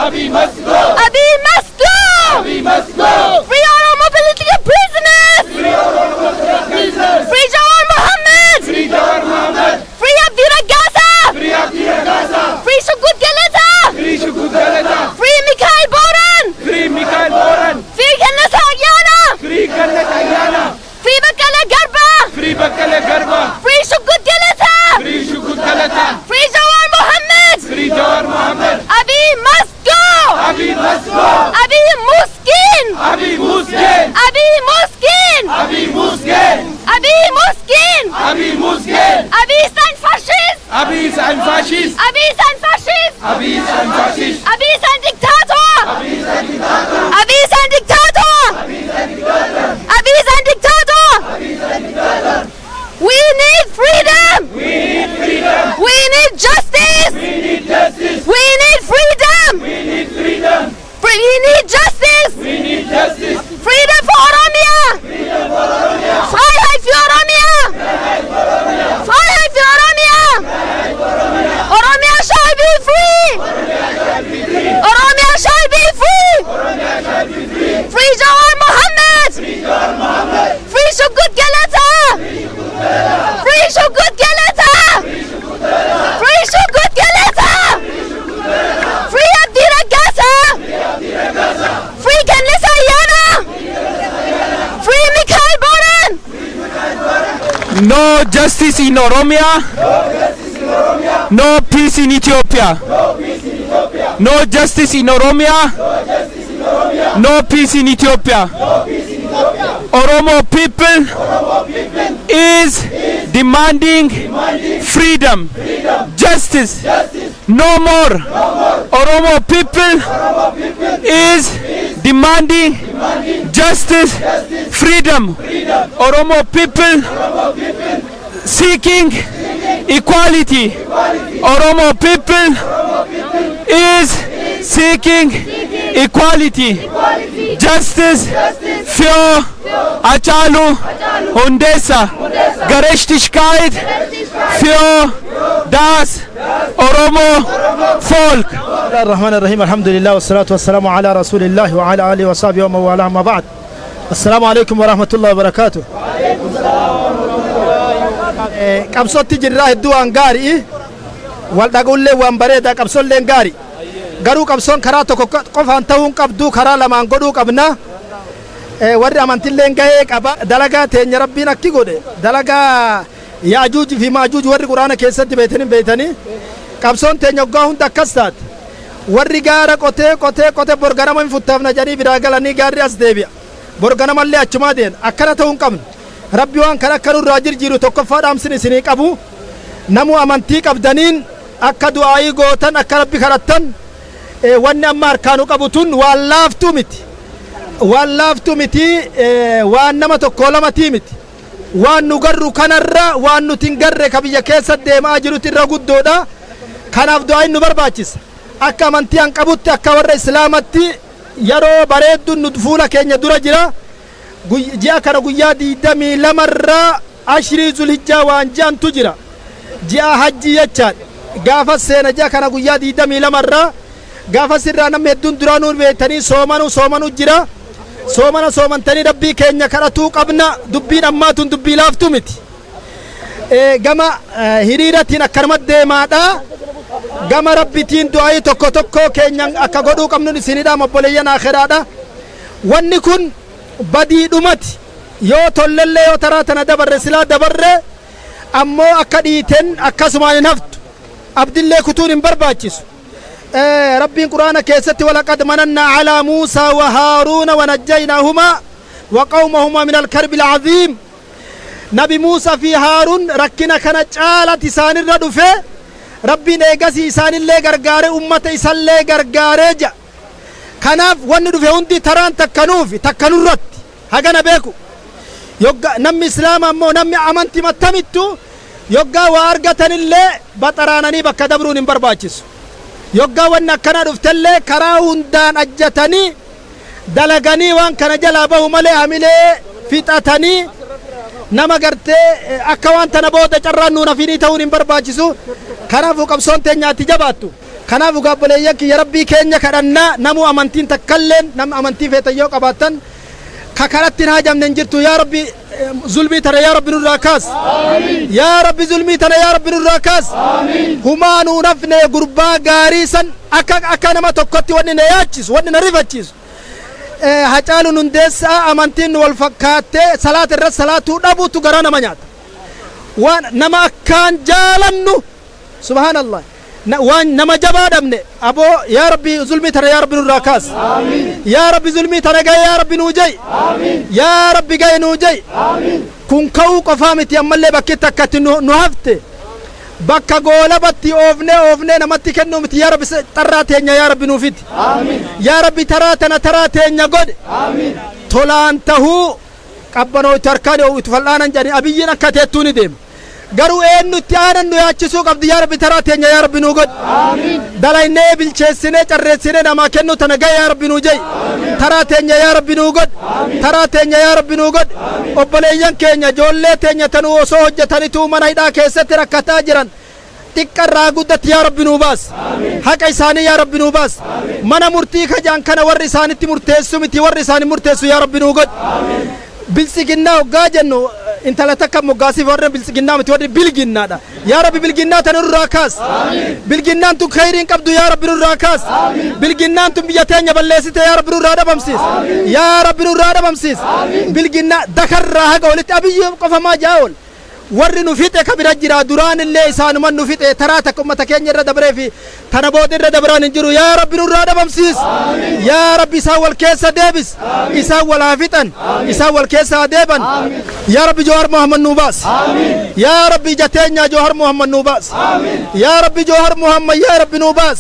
Abiy must go! Abiy must go! Abiy must go! Free Oromo political prisoners! Free Oromo political prisoners! Free Jawar Mohammed! Free Jawar Mohammed! Free Abdi Ragasa! Free Abdi Ragasa! Free Shugut Galata! Free Shugut Galata! Free Mikhail Boran! Free Mikael Boran! Free Kenneth Ayana! Free Gannet Ayana! Free Bakala Garba! Free Bakkale Garba! Free Shugut Galata! Free Shugut Galata! Free Jawar Mohammed! Free Jawar Mohammed! Abiy must go! Abiy must go! Abiy Muskin! Abiy Muskin! Abiy Muskin! Abiy Muskin! Abiy Muskin! Abiy Muskin! Abiy ist ein Faschist! Abiy ist ein Faschist! Abiy ist ein Faschist! Abiy ist ein Faschist! Abiy ist ein Diktator! Abiy ist ein Diktator! Abiy ist ein Diktator! Abiy ist ein Diktator! Abiy ist ein Diktator! We need freedom! We need freedom! We need justice! We need justice! We need freedom! We need freedom! We need justice! We need justice! Freedom for Oromia! Freiheit für Oromia! Freiheit für Oromia! Oromia shall be free! Oromia shall be free! Free Jawar Mohammed! Free Shugut Galata! Free Shugut Galata! Free Shugut Galata! Free Abdi Ragasa! Free Kenenisa Ayana! Free Mikhail Boran! No justice in Oromia. No peace in Ethiopia. No justice in Oromia. No peace in Ethiopia. Oromo people is demanding freedom, justice. No more. Oromo people is demanding justice, freedom. Oromo people seeking equality. Oromo people is seeking equality, justice for Hachalu Hundessa, Gerechtigkeit für das Oromo Volk. الله الرحمن الرحيم، الحمد لله والصلاة والسلام على رسول الله وعلى آله وصحبه ومن والاه، أما بعد، السلام عليكم ورحمة الله وبركاته. Qabsootti jirraa, hedduu waan gaarii, wal dhagullee waan bareeda, qabsoolleen gaarii. Garuu qabsoon karaa tokko qofaan ta'uu hin qabdu, karaa lamaan godhuu qabna. Warri amantilleen gahee qaba. Dalagaa teenya Rabbiin akki godhe, dalagaa Yaajuuj fi Maajuuj warri Quraana keessatti beeytanii beeytanii, qabsoon teenya waggaa hunda akkas taate. Warri gaara qotee qotee qotee, borganama hin futtaafna jedhanii biraa galanii, gaarri as deebi'a, borganamallee achumaa deena. Akkana ta'uu hin qabnu. Rabbi waan kana akka nurraa jirjiiru tokkoffaa dhaamsin isinii qabu, namu amantii qabdaniin akka du'aayii gootan, akka Rabbi kadhattan. Wanni amma harkaanu qabu tun waan laaftuu miti, waan laaftuu miti, waan nama tokko lamatii miti. Waan nu garru kanarra waan nuti hin garre ka biyya keessa deemaa jirutti irra guddoodha. Kanaaf du'aayin nu barbaachisa. Akka amantii an qabutti, akka warra Islaamatti, yeroo bareedduun nu fuula keenya dura jira. Ji'a kana guyyaa 22rraa ashrii Zulhijjaa waan ji'antu jira, ji'a hajjii jechaadha. Gaafa seena ji'a kana guyyaa 22rraa, gaafa sirraa namni hedduun duraanuu beektanii soomanuu soomanuu jira. Soomana soomantanii Rabbii keenya kadhatuu qabna. Dubbiin ammaatun dubbii laaftuu miti. Gama hiriiratiin akkanuma deemaadha. Gama Rabbitiin du'aayii tokko tokko keenya akka godhuu qabnuun isinidha. Obboleeyyan akhiraadha, wanni kun badii dhumati. Yoo tollellee, yoo taraa tana dabarre, silaa dabarre, ammoo akka dhiiten akkasumaan hin haftu. Abdillee kutuun hin barbaachisu. Rabbiin Quraana keessatti: "ولقد مننا على موسى وهارون ونجيناهما وقومهما من الكرب العظيم." Nabi Muusaa fi Haaruun rakkina kana caalat isaanirra dhufe, Rabbiin eegasii isaanillee gargaare, ummata isallee gargaaree ja. Kanaaf wanni dhufe hundi taraan takkanuufi takkanurratti hagana beeku. Yogga namni Islaama ammoo, namni amantii mattamittu, yoggaa waa argatanillee baxaraananii bakka dabruun hin barbaachisu. Yoggaa wanni akkana dhuftellee karaa hundaan ajjatanii dalaganii waan kana jalaa bahu malee, hamilee fixatanii nama gartee akka waan tana booda carraan nuun hafinii ta'uun hin barbaachisu. Kanaafuu qabsoon teenyaatti jabaattu. Kanaaf obboleeyyan kiyya, Rabbii keenya kadhannaa. Namuu amantiin takkalleen nama amantii feetan yoo qabaattan ka karatti hin haajamne hin jirtu. Yaa Rabbi, zulmii tana yaa Rabbi nurraa kaas. Yaa Rabbi, zulmii tana yaa Rabbi nurraa kaas. Humaa nuu nafne. Gurbaa gaarii san akka nama tokkotti wanni na yaachisu, wanni na rifachiisu, Hacaaluun Hundeessaa amantiin nu wal fakkaattee salaata irratti salaatuu dhabuutu garaa nama nyaata. Waan nama akkaan jaalannu, subhaanallah, waan nama jabaa dhabne. Aboo yaa Rabbi, zulmii tana yaa Rabbi nurraa kaas. Yaa Rabbi, zulmii tana gahe yaa Rabbi nuu ja'i. Yaa Rabbi, gahe nuu ja'i. Kun ka'uu qofaa miti, ammallee bakki takkatti nu hafte bakka goolabatti oofnee oofnee namatti kennuu miti. Yaa Rabbi, xarraa teenya yaa Rabbi nuu fidi. Yaa Rabbi, taraa tana taraa teenya godhe. Tolaan tahuu qabbanootu harkaan itti fal'aanan jedhani. Abiyyiin akka teettuu ni deema, garuu eenyu itti aanan nu yaachisuu qabdi. Yaa Rabbi, taraa teenya yaa Rabbi nuu godhe. Dalaynee bilcheessinee carreessinee namaa kennuu tana gahe yaa Rabbi nuu ja'i. Taraa teenya yaa Rabbi nuu godhe. Taraa teenya yaa Rabbi nuu godhe. Obboleeyyan keenya, ijoollee teenya tanuu osoo hojjetanituu mana hidhaa keessatti rakkataa jiran, xiqqarraa guddatti yaa Rabbi nuu baas. Haqa isaanii yaa Rabbi nuu baas. Mana murtii kajaan kana warri isaanitti murteessu miti, warri isaanii murteessu yaa Rabbi nuu godhe. Biltsiginnaa hoggaa jennu intala takka moggaasiif, warri biltsiginnaa miti, warri bilginnaadha. Yaa Rabbi, bilginnaa tana nurraa kaas. Bilginnaan tun khayriin qabdu, yaa Rabbi nurraa kaas. Bilginnaan tun biyya teenya balleessite, yaa Rabbi nurraa dhabamsiis. Yaa Rabbi, nurraa dhabamsiis bilginnaa dakarraa haga olitti. Abiyyi qofa maa jaa ol warri nu fixe ka bira jira. Duraan illee isaanuman nu fixe. Taraa takka ummata keenya irra dabree fi tana booda irra dabraan hin jiru. Yaa Rabbi, nurraa dhabamsiis. Yaa Rabbi, isaan wal keessa deebis. Isaan wal haa fixan, isaan wal keessa haa deeban. Yaa Rabbi, Jowaar Muhammad nuu baas. Yaa Rabbi, ija teenya Jowaar Muhammad nuu baas. Yaa Rabbi, Jowaar Muhammad yaa Rabbi nuu baas.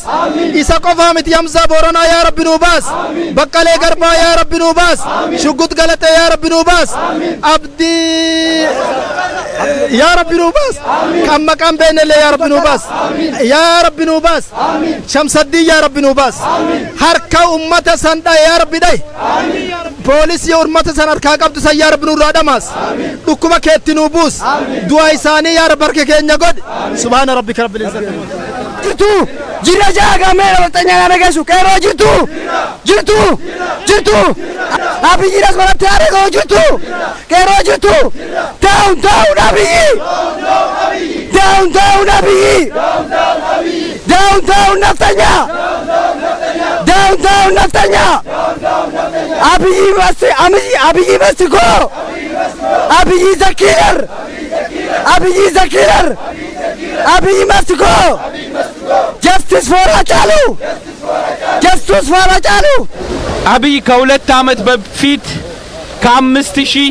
Isa qofaa miti, Hamzaa Booranaa yaa Rabbi nuu baas. Baqqalee Garbaa yaa Rabbi nuu baas. Shuggut Galatee yaa Rabbi nuu baas. Abdii yaa Rabbi nuu baas. Kan maqaan beeknellee yaa Rabbi nuu baas. Yaa Rabbi nuu baas. Shamsaddii yaa Rabbi nuu baas. Harka ummata san dhaye yaa Rabbi dhaye. Poolisii ummata san harkaa qabdu san yaa Rabbi nurraa dhamaas. Dhukkuba keetti nuu buus. Du'a isaanii yaa Rabbi harka keenya godhe. Subhaana rabbika rabbil izzati. Jirtu, jira jaagamee nafxanyaa dhageessu. Qeerroo jirtu, jirtu, jirtu. Abiyyi asmaratti haadha jirtu. Qeerroo jirtu. Down down Abiyyi, down down Abiyyi, down down nafxanyaa, down down nafxanyaa. Abiyyi must, Abiyyi, Abiyyi must go. Abiyyi is a killer. Abiyyi is a killer. Abiyyi must go. Justice for Hachalu! Justice for Hachalu! አብይ ከ2 ዓመት በፊት ከ5,000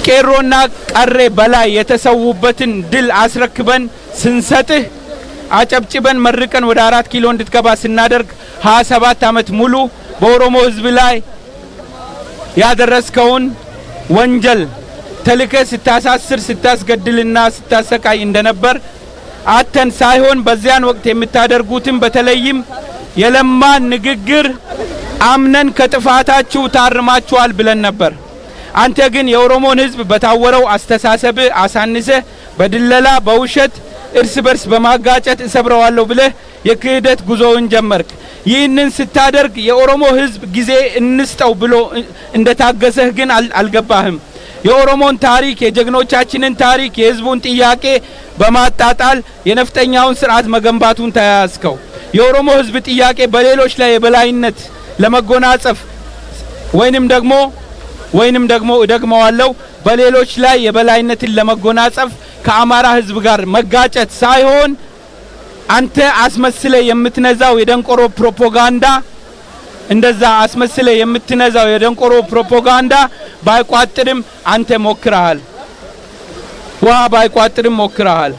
ቄሮና ቀሬ በላይ የተሰዉበትን ድል አስረክበን ስንሰጥህ፣ አጨብጭበን መርቀን ወደ 4 ኪሎ እንድትገባ ስናደርግ፣ 27 ዓመት ሙሉ በኦሮሞ ሕዝብ ላይ ያደረስከውን ወንጀል ተልከህ ስታሳስር፣ ስታስገድልና ስታሰቃይ እንደነበር አተን ሳይሆን በዚያን ወቅት የምታደርጉትን በተለይም የለማን ንግግር አምነን ከጥፋታችሁ ታርማችኋል ብለን ነበር። አንተ ግን የኦሮሞን ሕዝብ በታወረው አስተሳሰብህ አሳንሰህ በድለላ፣ በውሸት እርስ በርስ በማጋጨት እሰብረዋለሁ ብለህ የክህደት ጉዞውን ጀመርክ። ይህንን ስታደርግ የኦሮሞ ሕዝብ ጊዜ እንስጠው ብሎ እንደታገሰህ ግን አልገባህም። የኦሮሞን ታሪክ፣ የጀግኖቻችንን ታሪክ፣ የህዝቡን ጥያቄ በማጣጣል የነፍጠኛውን ስርዓት መገንባቱን ተያያዝከው። የኦሮሞ ህዝብ ጥያቄ በሌሎች ላይ የበላይነት ለመጎናጸፍ ወይንም ደግሞ እደግመዋለሁ፣ በሌሎች ላይ የበላይነትን ለመጎናጸፍ ከአማራ ህዝብ ጋር መጋጨት ሳይሆን አንተ አስመስለህ የምትነዛው የደንቆሮ ፕሮፓጋንዳ፣ እንደዛ አስመስለህ የምትነዛው የደንቆሮ ፕሮፓጋንዳ ባይቋጥርም አንተ ሞክረሃል። ውሃ ባይቋጥርም ሞክረሃል።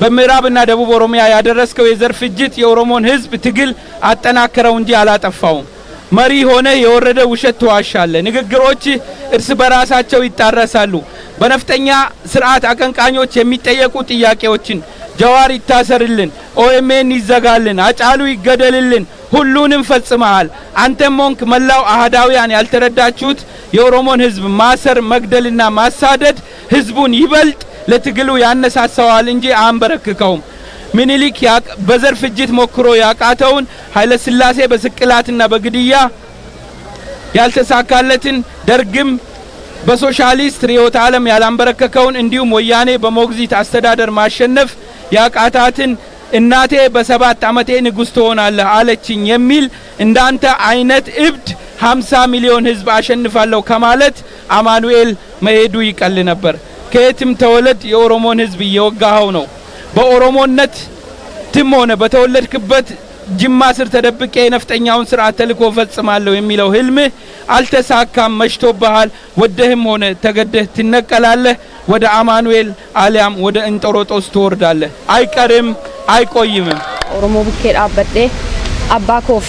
በምዕራብና ደቡብ ኦሮሚያ ያደረስከው የዘር ፍጅት የኦሮሞን ህዝብ ትግል አጠናከረው እንጂ አላጠፋውም። መሪ ሆነህ የወረደ ውሸት ትዋሻለህ። ንግግሮች እርስ በራሳቸው ይጣረሳሉ። በነፍጠኛ ስርዓት አቀንቃኞች የሚጠየቁ ጥያቄዎችን ጀዋር ይታሰርልን፣ ኦኤምኤን ይዘጋልን፣ አጫሉ ይገደልልን፣ ሁሉንም ፈጽመሃል። አንተም ሆንክ መላው አህዳውያን ያልተረዳችሁት የኦሮሞን ህዝብ ማሰር፣ መግደልና ማሳደድ ህዝቡን ይበልጥ ለትግሉ ያነሳሳዋል እንጂ አያንበረክከውም። ምኒልክ በዘር ፍጅት ሞክሮ ያቃተውን፣ ኃይለ ሥላሴ በስቅላትና በግድያ ያልተሳካለትን፣ ደርግም በሶሻሊስት ርዕዮተ ዓለም ያላንበረከከውን፣ እንዲሁም ወያኔ በሞግዚት አስተዳደር ማሸነፍ ያቃታትን እናቴ በ7 ዓመቴ ንጉሥ ትሆናለህ አለችኝ የሚል እንዳንተ አይነት እብድ 50 ሚሊዮን ህዝብ አሸንፋለሁ ከማለት አማኑኤል መሄዱ ይቀል ነበር። ከየትም ተወለድ የኦሮሞን ህዝብ እየወጋኸው ነው። በኦሮሞነት ትም ሆነ በተወለድክበት ጅማ ስር ተደብቄ የነፍጠኛውን ስርዓት ተልእኮ ፈጽማለሁ የሚለው ህልምህ አልተሳካም፣ መሽቶብሃል። ወደህም ሆነ ተገደህ ትነቀላለህ። ወደ አማኑኤል አሊያም ወደ እንጦሮጦስ ትወርዳለህ። አይቀርም፣ አይቆይምም። Oromoo bukkee dhaabbadhee abbaa koof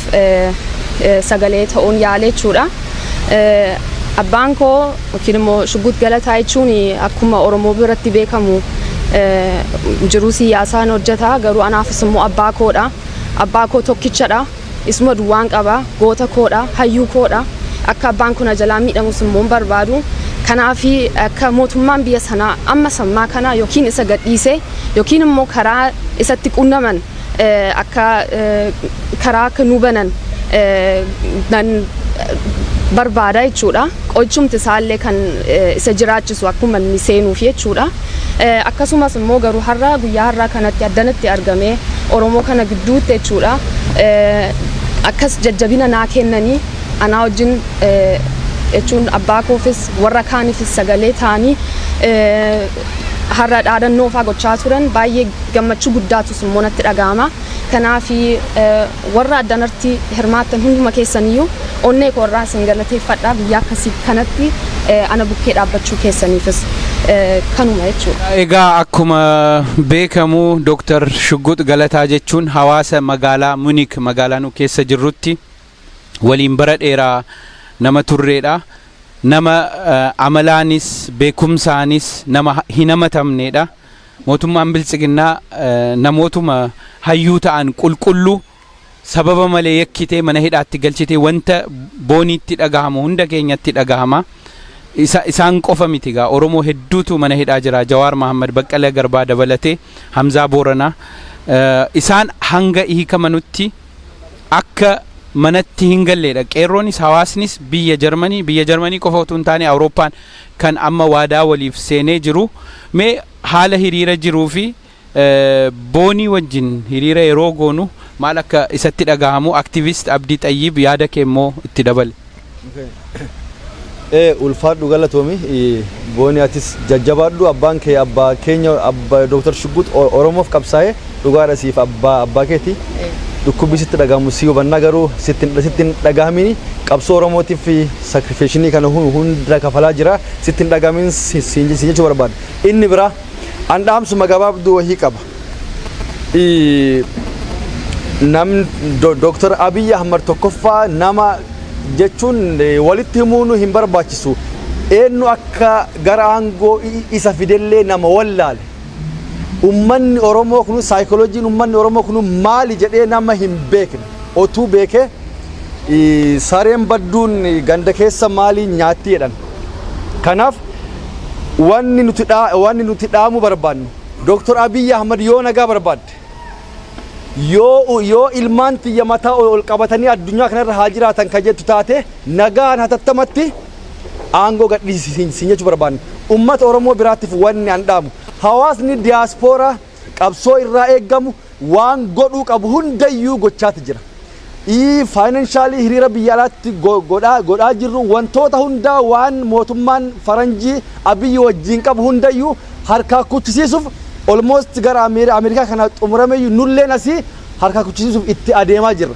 sagalee ta'uun yaale jechuudha. Abbaan koo yookiin immoo Shuggut Galataa jechuun akkuma Oromoo biratti beekamu jiruu siyaasaan hojjeta, garuu anaafis immoo abbaa koodha. Abbaa koo tokkichadha. Isuma duwwaan qaba. Goota koodha. Hayyuu koodha. Akka abbaan kun jalaa miidhamus immoo hin barbaadu. Kanaafi akka mootummaan biyya sanaa amma sammaa kana yookiin isa gadhiise yookiin immoo karaa isatti qunnaman akka karaa akka nu banan nan barbaada jechuudha. Qorichumti isaallee kan isa jiraachisu akkuma inni seenuuf jechuudha. Akkasumas immoo garuu har'a guyyaa har'aa kanatti addanatti argamee Oromoo kana gidduutti jechuudha. Akkas jajjabina naa kennanii anaa wajjin jechuun abbaa koofis warra kaaniifis sagalee ta'anii har'a dhaadannoo fa'aa gochaa turan, baay'ee gammachuu guddaatus immoo natti dhaga'ama. Kanaafi warra addanatti hirmaattan hunduma keessaniyyuu onnee koo irraa isin galateeffadha, guyyaa akkasii kanatti ana bukkee dhaabbachuu keessaniifis, kanuma jechuudha. Egaa akkuma beekamu Dr. Shuggut Galataa jechuun hawaasa magaalaa Munik, magaalaa nu keessa jirrutti waliin bara dheeraa nama turreedha. Nama amalaanis beekumsaanis nama hin hamatamneedha. Mootummaan biltsiginnaa namootuma hayyuu ta'an qulqulluu sababa malee yakkitee mana hidhaatti galchitee wanta booniitti dhagahama hunda keenyatti dhagahama. Isaan qofa miti gaa, Oromoo hedduutu mana hidhaa jira. Jawaar Mahammad, Baqqalee Garbaa dabalatee, Hamzaa Booranaa, isaan hanga hiikamanutti akka manatti hin galleedha. Qeerroonis hawaasnis biyya Jarmanii qofa otoo hin taane Awurooppaan kan amma waadaa waliif seenee jiru. Mee haala hiriira jiruu fi boonii wajjin hiriira yeroo goonu maal akka isatti dhagahamu aktivist Abdii Xayyib yaada kee immoo itti dabale. Ulfaadhu, galatoomi. Booni, atis jajjabaadhu. Abbaan kee abbaa keenya, abbaa Dooktar Shuggut Oromoof qabsaa'ee dhugaadha, siif abbaa keeti. Dhukkubbi sitti dhagahamu si hubannaa, garuu sitti hin dhagahamini. Qabsoo Oromootiif sacrifice kana hunda kafalaa jira, sitti hin dhagahamin siin jechuu barbaada. Inni biraa an dhaamsuma gabaabduu wahii qaba. Namni Dooktar Abiyyi Ahmad tokkoffaa nama jechuun walitti himuun hin barbaachisu. Eenyu akka gara aangoo isa fidellee nama wallaale. Ummanni Oromoo kun, saayikoloojiin ummanni Oromoo kun maali jedhee nama hin beekne. Otuu beekee sareen badduun ganda keessa maalii nyaatti jedhan. Kanaaf wanni nuti dhaamuu barbaannu, Dooktar Abiyyi Ahmad yoo nagaa barbaadde, yoo ilmaan tiyya mataa ol qabatanii addunyaa kanarra haa jiraatan ka jettu taate, nagaan hatattamatti aangoo gadhiisi siin jechuu barbaanna. Uummata Oromoo biraattiif wanni an dhaamu, hawaasni diyaaspooraa qabsoo irraa eeggamu waan godhuu qabu hundayyuu gochaati jira. Financially hiriira biyya alaatti godhaa jirru, wantoota hundaa waan mootummaan faranjii Abiyyi wajjin qabu hundayyuu harkaa kuchisiisuuf almost gara Ameerikaa kana xumurameyyuu nulleen asii harkaa kuchisiisuuf itti adeemaa jirra.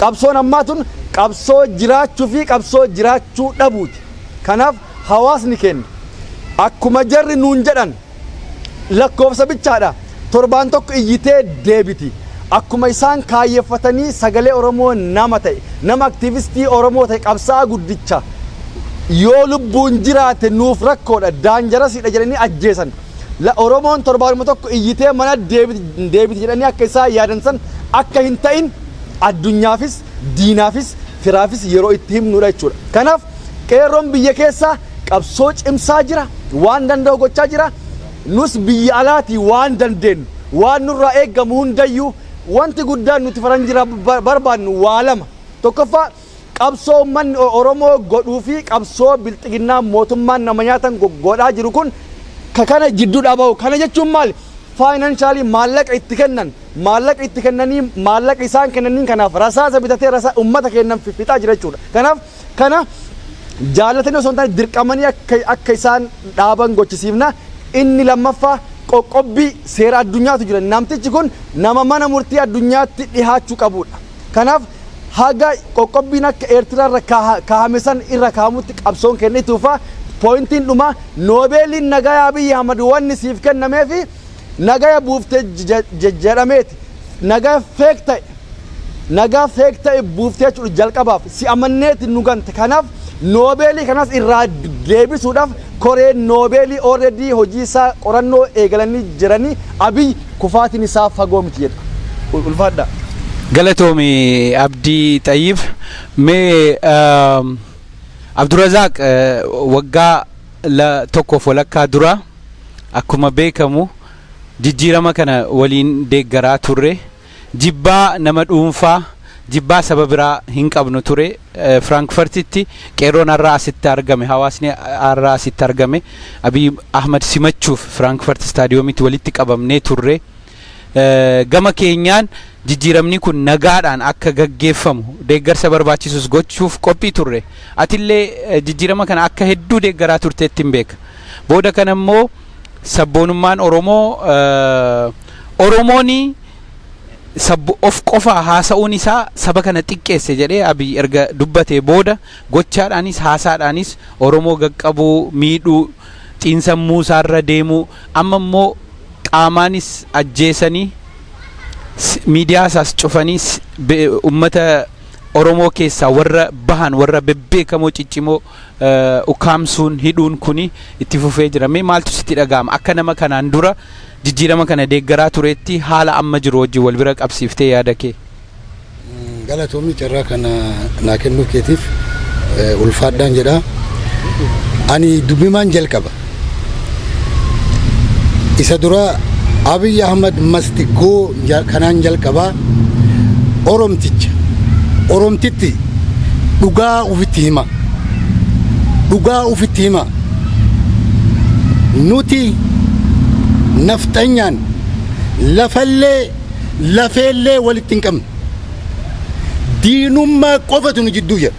Qabsoon ammaa tun qabsoo jiraachuu fi qabsoo jiraachuu dhabuuti. Kanaaf hawaasni keenya akkuma jarri nuun jedhan lakkoofsa bichaadha. Torbaan tokko iyyitee deebiti. Akkuma isaan kaayyeffatanii sagalee Oromoo nama ta'e, nama aktiivistii Oromoo ta'e, qabsaa'aa guddicha yoo lubbuun jiraate nuuf rakkoodha, dangerousiidha jedhanii ajjeesan. Oromoon torbaanuma tokko iyyitee mana deebiti jedhanii akka isaan yaadan san akka hin ta'in addunyaafis diinaafis firaafis yeroo itti himnudha jechuudha. Kanaaf qeerroon biyya keessaa qabsoo cimsaa jira, waan danda'u gochaa jira. Nus biyya alaatii waan dandeenyu Waan nurraa eeggamu hundayyuu, wanti guddaan nuti faranjira barbaannu waa lama. Tokkoffaa, qabsoo uummanni Oromoo godhuu fi qabsoo bilxiginnaa mootummaan nama nyaatan godhaa jiru kun ka kana jidduu dhaaba'u. Kana jechuun maali? Financially maallaqa itti kennan, maallaqa itti kennanii, maallaqa isaan kennaniin kanaaf rasaasa bitatee rasaa uummata kennan fixaa jira jechuudha. Kanaaf kana jaallatanii osoo hin taane dirqamanii akka isaan dhaaban gochisiifna. Inni lammaffaa, qoqqobbii seera addunyaatu jira. Namtichi kun nama mana murtii addunyaatti dhihaachuu qabudha. Kanaaf haga qoqqobbiin akka Eertiraa irra kaahame san irra kaahamutti qabsoon kennituufa. Pointiin dhuma, Noobeeliin nagayaa Abiyyi Ahmad wanni siif kennameefi nagaya buufte jedhameeti. Nagaa fake ta'e, nagaa fake ta'e buuftee jechuudha. Jalqabaaf si amanneeti nu gante. Kanaaf noobeelii kanas irraa deebisuudhaaf koreen noobeelii already hojii isaa qorannoo eegalanii jiranii. Abiy kufaatiin isaa fagoo miti jedha. Ulfaadha. Galatoomi, Abdii Xayyib. Mee Abdurazaaq, waggaa 1f walakkaa dura akkuma beekamu jijjiirama kana waliin deeggaraa turre. Jibbaa nama dhuunfaa, jibbaa saba biraa hin qabnu ture. Firankfurtitti qeerroon har'a asitti argame, hawaasni har'a asitti argame, Abiy Ahmad simachuuf Firankfurt istaadiyoomitti walitti qabamnee turre. Gama keenyaan jijjiiramni kun nagaadhaan akka gaggeeffamu deeggarsa barbaachisus gochuuf qophii turre. Atillee jijjiirama kana akka hedduu deeggaraa turteetti hin beeka. Booda kana immoo sabboonummaan Oromoo, Oromooni of qofa haasa'uun isaa saba kana xiqqeesse jedhee Abiy erga dubbatee booda, gochaadhaanis haasaadhaanis Oromoo qaqqabuu, miidhuu, xiinsammuu isaarra deemuu, amma immoo qaamaanis ajjeesanii, miidiyaa isaas cufanii, ummata Oromoo keessaa warra bahan, warra bebbeekamoo ciccimoo ukkaamsuun, hidhuun kuni itti fufee jira. Mee maaltu sitti dhaga'ama akka nama kanaan dura jijjiirama kana deeggaraa turetti, haala amma jiru wajjin wal bira qabsiiftee yaada kee? Galatoomii, carraa kana naa kennuu keetiif ulfaadhaan jedha. Ani dubbimaan jalqaba. Isa dura "Abiy Ahmad must go" kanaan jalqaba. Oromticha. Oromtitti dhugaa ufitti hima. Dhugaa ufitti hima. Nuti nafxanyaan lafallee lafeellee walitti hin qabnu. Diinummaa qofatu nu jidduu jira.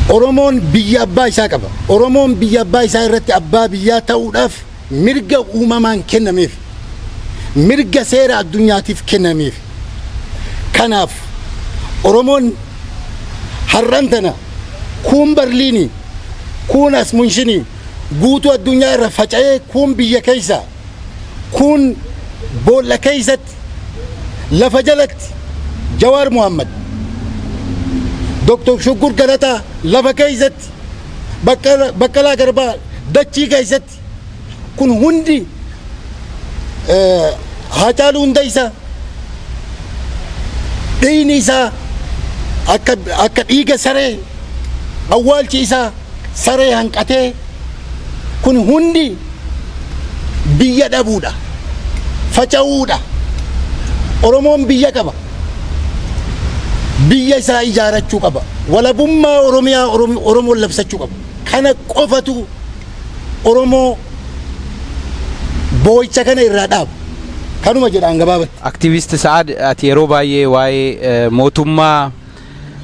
Oromoon biyya abbaa isaa qaba. Oromoon biyya abbaa isaa irratti abbaa biyyaa ta'uudhaaf mirga uumamaan kennameef. Mirga seera addunyaatiif kennameef. Kanaaf Oromoon har'an tana kuun Barliinii, kuun as Munshinii, guutuu addunyaa irra faca'ee, kuun biyya keessa, kuun boolla keessatti, lafa jalatti, Jawaar Muhammad, Dr. Shuggur Galataa lafa keessatti, Baqqalaa Garbaa dachii keessatti, kun hundi, Haacaaluu Hundeessaa dhiigni isaa akka dhiiga saree, awwaalchi isaa saree hanqatee, kun hundi biyya dhabuudha, faca'uudha. Oromoon biyya qaba, biyya isaa ijaarachuu qaba, walabummaa Oromiyaa Oromoon labsachuu qaba. Kana qofatu Oromoo boo'icha kana irraa dhaaba. Kanuma jedhaan gabaabatti. Aktiivist Sa'aad, ati yeroo baay'ee waa'ee mootummaa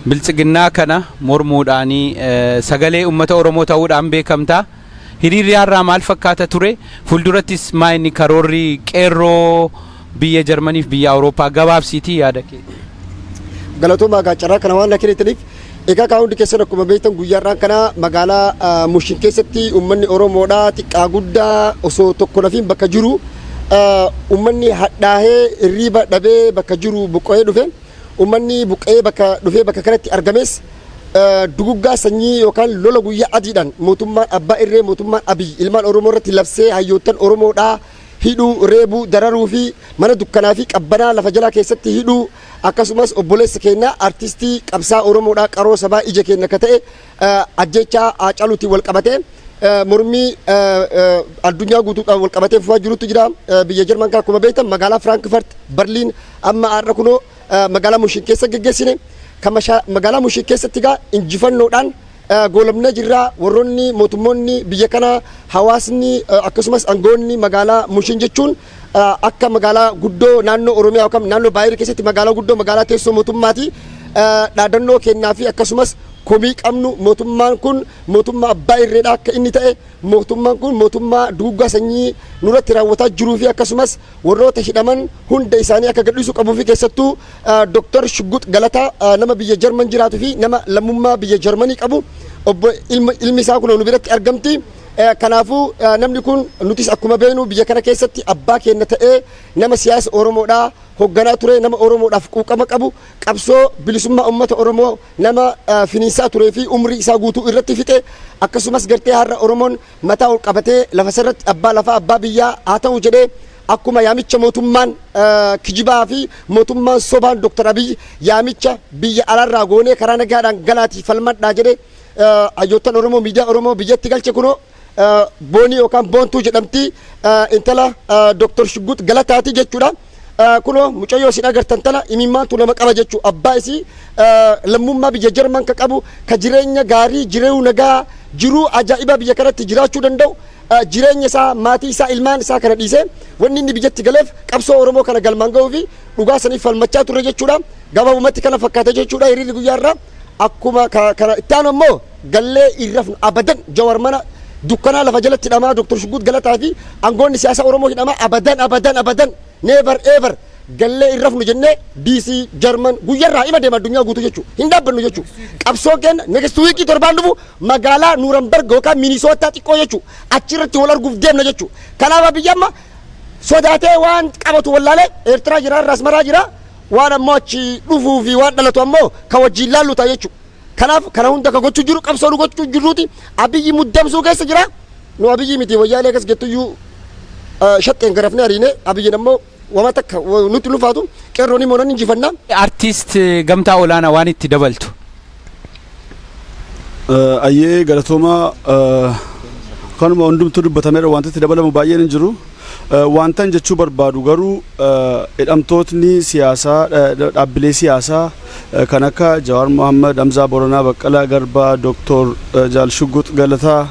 biltsiginnaa kana mormuudhaanii sagalee uummata Oromoo ta'uudhaan beekamta. Hiriirri har'aa maal fakkaata ture? Fuuldurattis maa inni karoorri qeerroo biyya Jarmaniif biyya Awurooppaa? Gabaabsiitii yaada kee. Galatoomaa egaa carraa kana waan na kennitaniif. Egaa kaa hundi keessan akkuma beektan, guyyaa kana magaalaa Mushin keessatti uummanni Oromoodhaa xiqqaa guddaa osoo tokko nafiin bakka jiru, uummanni hadhaahee hirriiba dhabee bakka jiru buqqa'ee dhufe. Uummanni buqqa'ee bakka dhufee bakka kanatti argames duguggaa sanyii yookaan lola guyyaa adiidhaan mootummaan abbaa irree, mootummaan Abiy ilmaan Oromoo irratti labsee, hayyoottan Oromoodhaa hidhuu, reebuu, dararuu fi mana dukkanaa fi qabbanaa lafa jalaa keessatti hidhuu, akkasumas obboleessa keenya artistii qabsaa Oromoodhaa, qaroo sabaa, ija keenya akka ta'e, ajjechaa Haacaaluutiin wal qabatee Mormii addunyaa guutuudhaan wal qabatee fufaa jirutu jira. Biyya Jarman kan akkuma beektan magaalaa Frankfurt, Berliin, amma har'a kunoo magaalaa Mushin keessa geggeessine. Kan magaalaa Mushin keessatti gaa injifannoodhaan goolamnee jirra. Warroonni mootummoonni biyya kana, hawaasni, akkasumas aangoonni magaalaa Mushin jechuun akka magaalaa guddoo naannoo Oromiyaa yookaan naannoo Baayirii keessatti magaalaa guddoo, magaalaa teessoo mootummaati. Dhaadannoo kennaa fi akkasumas komii qabnu, mootummaan kun mootummaa abbaa irreedha akka inni ta'e, mootummaan kun mootummaa duguuggaa sanyii nurratti raawwataa jiruu fi akkasumas warroota hidhaman hunda isaanii akka gadhiisuu qabuu fi keessattuu Dooktar Shugguut Galataa, nama biyya Jarman jiraatuu fi nama lammummaa biyya Jarmanii qabu, obbo ilmi isaa kun nu biratti argamti. Kanaafuu namni kun nutis akkuma beeknu biyya kana keessatti abbaa keenya ta'ee nama siyaasa Oromoodhaa hoogganaa ture, nama Oromoodhaaf quuqama qabu, qabsoo bilisummaa uummata Oromoo nama finiinsaa turee fi umrii isaa guutuu irratti fixe, akkasumas gartee har'a Oromoon mataa ol qabatee lafa irratti abbaa lafaa, abbaa biyyaa haa ta'u jedhee, akkuma yaamicha mootummaan kijibaa fi mootummaan sobaan Dr. Abiy yaamicha biyya alaarraa goonee karaa nagaadhaan galaatii falmadhaa jedhee hayyoottan Oromoo, miidiyaa Oromoo biyyatti galche, kunoo Boonii yookaan Boontuu jedhamti, intala Dr. Shugguut Galataati jechuudha. Kunoo mucayyoo isin agartan tana imimmaantu nama qaba jechuu. Abbaa isii lammummaa biyya Jarman ka qabu, ka jireenya gaarii, jiruu nagaa, jiruu ajaa'ibaa biyya kanatti jiraachuu danda'u, jireenya isaa, maatii isaa, ilmaan isaa kana dhiisee wanni inni biyyatti galeef qabsoo Oromoo kana galmaan ga'uu fi dhugaa saniif falmachaa ture jechuudha. Gabaabumatti kana fakkaata jechuudha hiriirri guyyaa irraa. Akkuma kana itti aanu ammoo gallee irrafnu abadan. Jawar mana dukkanaa lafa jalatti hidhamaa, Dr. Shugguut Galataa fi aangoonni siyaasa Oromoo hidhamaa, abadan, abadan, abadan, never ever gallee irrafnu jennee DC, Jarman guyyarraa ima deema addunyaa guutuu jechuudha. Hin dhaabbannu jechuudha. Qabsoon keenya next week, torbaan dhufu, magaalaa Nuuramberg yookaan Minisootaa xiqqoo jechuudha. Achirratti wal arguuf deemna jechuudha. Kanaaf biyya amma sodaatee waan qabatu wallaalee Eertiraa jira, irraa Asmaraa jira, waan ammoo achi dhufuu fi waan dhalatu ammoo ka wajjin laallu ta'a jechuudha. Kanaaf kana hunda ka gochuu jiru qabsoo nu gochuu jirruuti. Abiyyi muddamsuu keessa jira. Nu Abiyyi miti, wayyaalee akkas jettuyyuu shaxxeen garafnee ariine. Abiyyiin ammoo wama takka nutti ulfaatu, qeerroon immoo nan injifanna. Artiist Gamtaa Olaanaa, waan itti dabaltu. Ayyee, galatooma. Kanuma hundumtuu dubbatameera, wanti itti dabalamu baay'een hin jiru. Wantan jechuu barbaadu garuu hidhamtootni siyaasaa, dhaabbilee siyaasaa kan akka Jawaar Mohammad, Hamzaa Boranaa, Baqqalaa Garbaa, Dooktor Jaal Shugguut Galataa,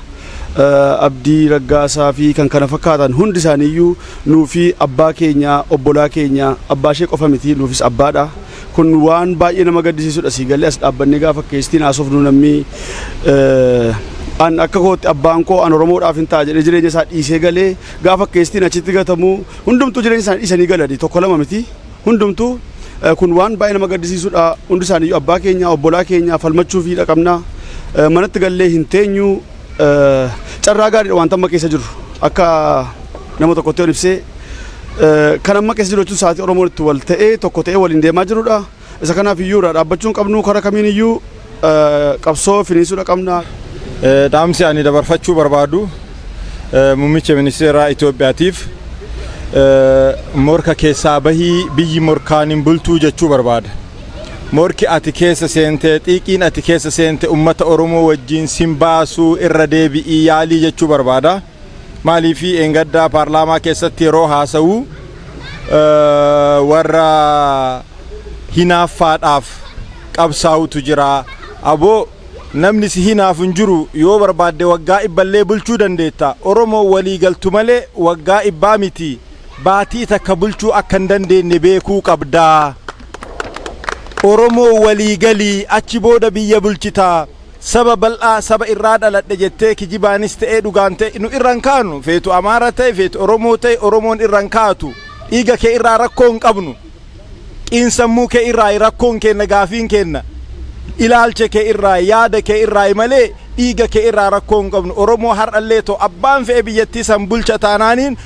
Abdii Raggaasaa fi kan kana fakkaatan hundi isaaniiyyuu nuufi abbaa keenya, obbolaa keenya, abbaa ishee qofa miti, nuufis abbaadha. Kun waan baay'ee nama gaddisiisudha. Sii galee as dhaabbannee gaafa keesstiin haasofnu, namni an akka kootti abbaan koo an Oromoodhaaf hin ta'a jedhee jireenya isaa dhiisee galee gaafa keesstiin achitti gatamu, hundumtuu jireenya isaanii dhiisanii galani, tokko lama miti hundumtuu. Kun waan baay'ee nama gaddisiisudha. Hundi isaaniiyyuu abbaa keenya, obbolaa keenya, falmachuu fi qabna. Manatti gallee hin teenyu. Carraa gaariidha wanta amma keessa jiru. Akka nama tokkotti yoon ibsee, kan amma keessa jiru jechuun sa'aatii Oromoon itti wal ta'ee, tokko ta'ee waliin deemaa jirudha. Isa kanaaf iyyuu irraa dhaabbachuu hin qabnu, karaa kamiin iyyuu qabsoo finiinsuudha qabna. Dhaamsi ani dabarfachuu barbaadu muummicha ministeeraa Itoophiyaatiif, morka keessaa bahii, biyyi morkaan hin bultuu jechuu barbaada. Morki ati keessa seente, xiiqiin ati keessa seente ummata Oromoo wajjin sin baasuu, irra deebi'ii yaalii jechuu barbaada. Maaliifi eengaddaa paarlaamaa keessatti yeroo haasa'u warra hinaaffaadhaaf qabsaa'utu jira. Aboo, namni si hinaafu hin jiru, yoo barbaadde waggaa 100llee bulchuu dandeetta. Oromoo walii galtu malee waggaa 100 miti. Baatii takka bulchuu akka hin dandeenye beekuu qabdaa. Oromoo walii galii, achi booda biyya bulchitaa. Saba bal'aa saba irraa dhaladhe jettee kijibaanis ta'ee dhugaan ta'e nu irra hin kaanu. Feetu Amaara ta'e, feetu Oromoo ta'e, Oromoon irra hin kaatu. Dhiiga kee irraa rakkoo hin qabnu. Xiinsammuu kee irraa rakkoon kenna, gaafiin kenna. Ilaalcha kee irraa, yaada kee irraa malee dhiiga kee irraa rakkoo hin qabnu. Oromoo har'allee ta'u abbaan fe'e biyyattii san bulcha taanaaniin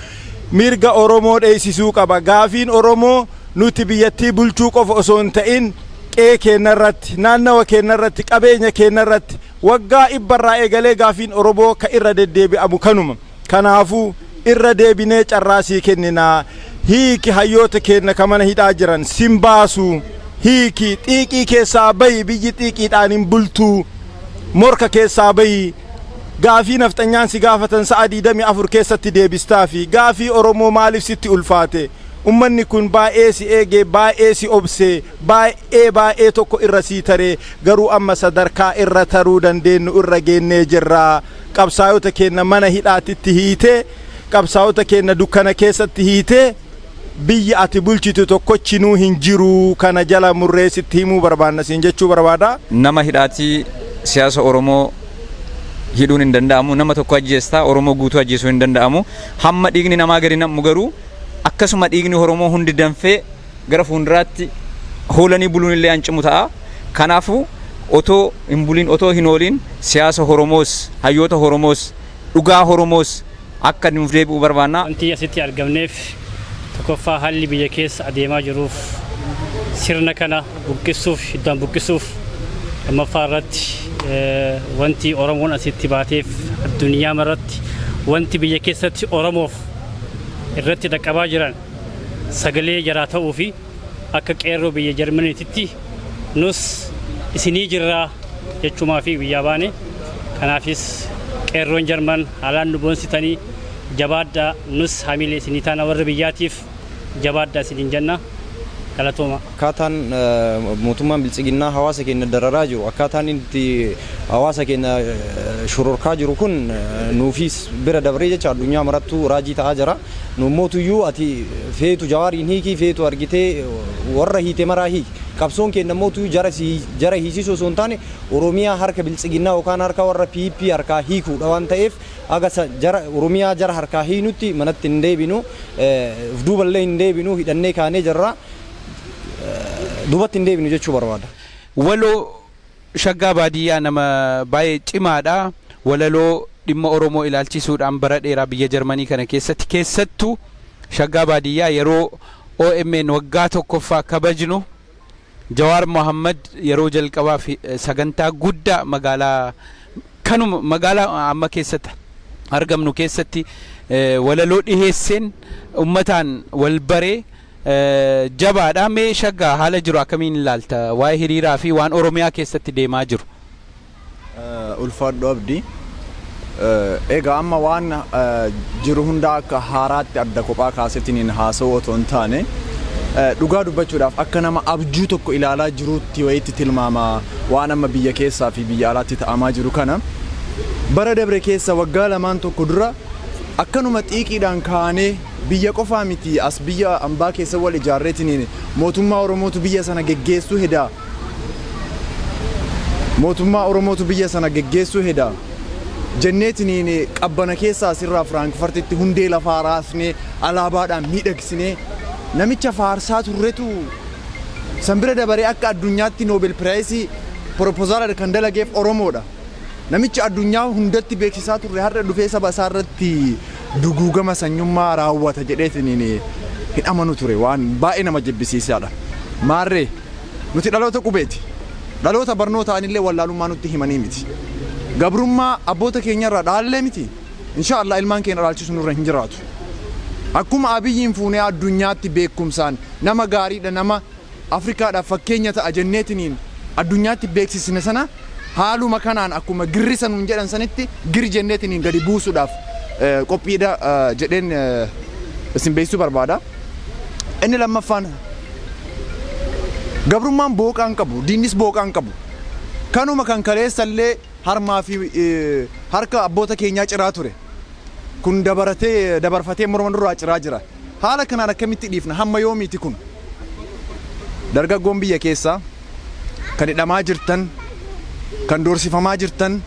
mirga Oromoo dheessisuu qaba. Gaafiin Oromoo nuti biyyattii bulchuu qofa osoo hin ta'in, qe'ee keenya irratti, naannawa keenya irratti, qabeenya keenya irratti waggaa 100rraa eegalee gaafiin Oromoo ka irra deddeebi'amu kanuma. Kanaafuu irra deebinee carraa sii kenninaa. Hiiki hayyoota keenya ka mana hidhaa jiran, sin baasu. Hiiki, xiiqii keessaa bahi, biyyi xiiqiidhaan hin bultuu. Morka keessaa bahi. Gaafii nafxanyaan si gaafatan sa'a 24 keessatti deebistaa fi gaafii Oromoo maaliif sitti ulfaate? Ummanni kun baay'ee si eegee, baay'ee si obsee, baay'ee baay'ee tokko irra sii taree, garuu amma sadarkaa irra taruu dandeenyu irra geennee jirra. Qabsaa'ota keenya mana hidhaatitti hiitee, qabsaa'ota keenya dukkana keessatti hiitee, biyya ati bulchitu tokkochinuu hin jiru. Kana jala murree sitti himuu barbaanna siin jechuu barbaada. Nama hidhaatii siyaasa Oromoo hidhuun hin danda'amu. Nama tokko ajjeestaa, Oromoo guutuu ajjeesuu hin danda'amu. Hamma dhiigni namaa gadi nammu garuu akkasuma dhiigni Oromoo hundi danfee gara fuulduraatti hoolanii buluun illee hancimu ta'a. Kanaafuu otoo hin bulin, otoo hin oolin, siyaasa Oromoos, hayyoota Oromoos, dhugaa Oromoos akka nuuf deebi'u barbaanna. Wanti asitti argamneef tokkoffaa haalli biyya keessa adeemaa jiruuf sirna kana buqqisuuf, hiddaan buqqisuuf. Lammaffaa irratti wanti Oromoon asitti baateef addunyaa irratti wanti biyya keessatti Oromoof irratti dhaqqabaa jiran sagalee jaraa ta'uu fi akka qeerroo biyya Jarmaniititti nus isinii jirraa jechuumaa fi biyyaa baane. Kanaafis qeerroon Jarman haalaan nu boonsitanii, jabaaddaa, nus hamilee isinii taana, warra biyyaatiif jabaaddaa isiniin jenna, galatooma. Akkaataan mootummaan biltsiginnaa hawaasa keenya dararaa jiru, akkaataan itti hawaasa keenya shororkaa jiru kun nuufis bira dabree jecha addunyaa marattuu raajii ta'aa jira. Nu mootuyyuu ati feetu Jawaariin hiikii, feetu argitee warra hiite maraa hiiki. Qabsoon keenya mootuyyuu jara hiisisuu osoo hin taane Oromiyaa harka biltsiginnaa yookaan harka warra PP harkaa hiikuudha waan ta'eef, aga jara Oromiyaa jara harkaa hiinutti manatti hin deebinu, duuballee hin deebinu, hidhannee kaanee jirra. Duubatti hin deebinu jechuu barbaada. Waloo Shaggaa Baadiyyaa nama baay'ee cimaadha. Walaloo dhimma Oromoo ilaalchisuudhaan bara dheeraa biyya Jarmanii kana keessatti, keessattuu Shaggaa Baadiyyaa yeroo OMN waggaa tokkoffaa kabajnu Jawaar Mohammad yeroo jalqabaaf sagantaa guddaa magaalaa kanuma, magaalaa amma keessatti argamnu keessatti walaloo dhiheesseen ummataan wal baree jabaadha. Mee Shaggaa, haala jiru akkamiin ilaalta? Waa'ee hiriiraa fi waan Oromiyaa keessatti deemaa jiru. Ulfaadhu Abdii. Egaa amma waan jiru hunda akka haaraatti adda kophaa kaasetiin haasa'u otoo hin taane, dhugaa dubbachuudhaaf akka nama abjuu tokko ilaalaa jiruutti wayitti tilmaama waan amma biyya keessaa fi biyya alaatti ta'amaa jiru kana. Bara dabre keessa, waggaa lamaan tokko dura, akkanuma xiiqiidhaan kaanee biyya qofaa miti, as biyya ambaa keessa wal ijaarreetiin mootummaa Oromootu biyya sana geggeessuu hedaa. Mootummaa Oromootu biyya sana geggeessuu hedaa. Jenneetiniin qabbana keessaa asirraa Firaankifartitti hundee lafaa raasnee, alaabaadhaan miidhagsinee namicha faarsaa turretu san bira dabaree akka addunyaatti Nobel Prize proposal kan dalageef Oromoodha. Namicha addunyaa hundatti beeksisaa turre har'a dhufee saba isaa irratti duguugama sanyummaa raawwata jedheetiniin hin amanu ture, waan baay'ee nama jibbisiisaadha. Maarree nuti dhaloota qubeeti. Dhaloota barnootaanillee wallaalummaa nutti himanii miti. Gabrummaa abboota keenyarraa dhaallee miti. Insha Allah ilmaan keenya dhaalchisu nurra hin jiraatu. Akkuma Abiyyiin fuunee addunyaatti beekumsaan nama gaariidha, nama Afrikaadhaaf fakkeenya ta'a jenneetiniin addunyaatti beeksisne sana, haaluma kanaan akkuma girrisa nuun jedhan sanitti gir jenneetiniin gadi buusuudhaaf qophiidha jedheen isin beeksisuu barbaada. Inni lammaffaan, gabrummaan booqaan qabu, diinnis booqaan qabu. Kanuma kan kaleessallee harmaa fi harka abboota keenyaa ciraa ture. Kun dabaratee dabarfatee morma nurraa ciraa jira. Haala kanaan akkamitti dhiifna? Hamma yoomiiti kun? Dargaggoon biyya keessaa kan hidhamaa jirtan, kan doorsifamaa jirtan,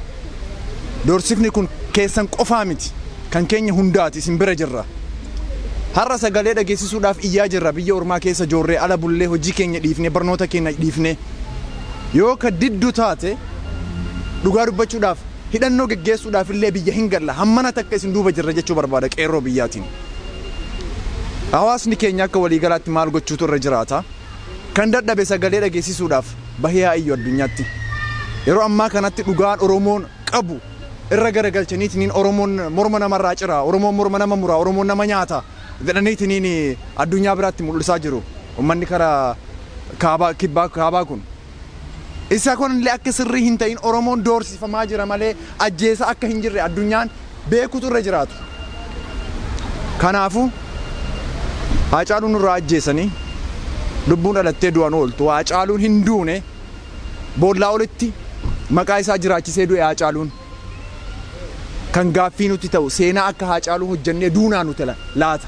doorsifni kun keessan qofaa miti. Kan keenya hundaati, isin bira jirra. Har'a sagalee dhageessisuudhaaf iyyaa jirra, biyya ormaa keessa joorree, ala bullee, hojii keenya dhiifnee, barnoota keenya dhiifnee. Yoo ka diddu taate, dhugaa dubbachuudhaaf hidhannoo geggeessuudhaaf illee biyya hin galla, hammana takka isin duuba jirra jechuu barbaada qeerroo biyyaatiin. Hawaasni keenya akka waliigalaatti maal gochuutu irra jiraata? Kan dadhabe sagalee dhageessisuudhaaf bahee haa iyyu addunyaatti. Yeroo ammaa kanatti dhugaan Oromoon qabu irra garagalchaniitiniin Oromoon morma namarraa cira, Oromoon morma nama mura, Oromoon nama nyaata jedhaniitiniin addunyaa biraatti mul'isaa jiru. Uummanni karaa kaabaa, kibbaa, kaabaa kun. Isa kunillee akka sirrii hin ta'in, Oromoon doorsifamaa jira malee ajjeesa akka hin jirre addunyaan beekutu irra jiraatu. Kanaafuu Haacaaluu nurraa ajjeesanii, lubbuun dhalattee du'an ooltu. Haacaaluun hin duune, boollaa olitti maqaa isaa jiraachisee du'e Haacaaluun. Kan gaaffii nuti ta'u, seenaa akka Haacaaluu hojjennee duunaa nuti laata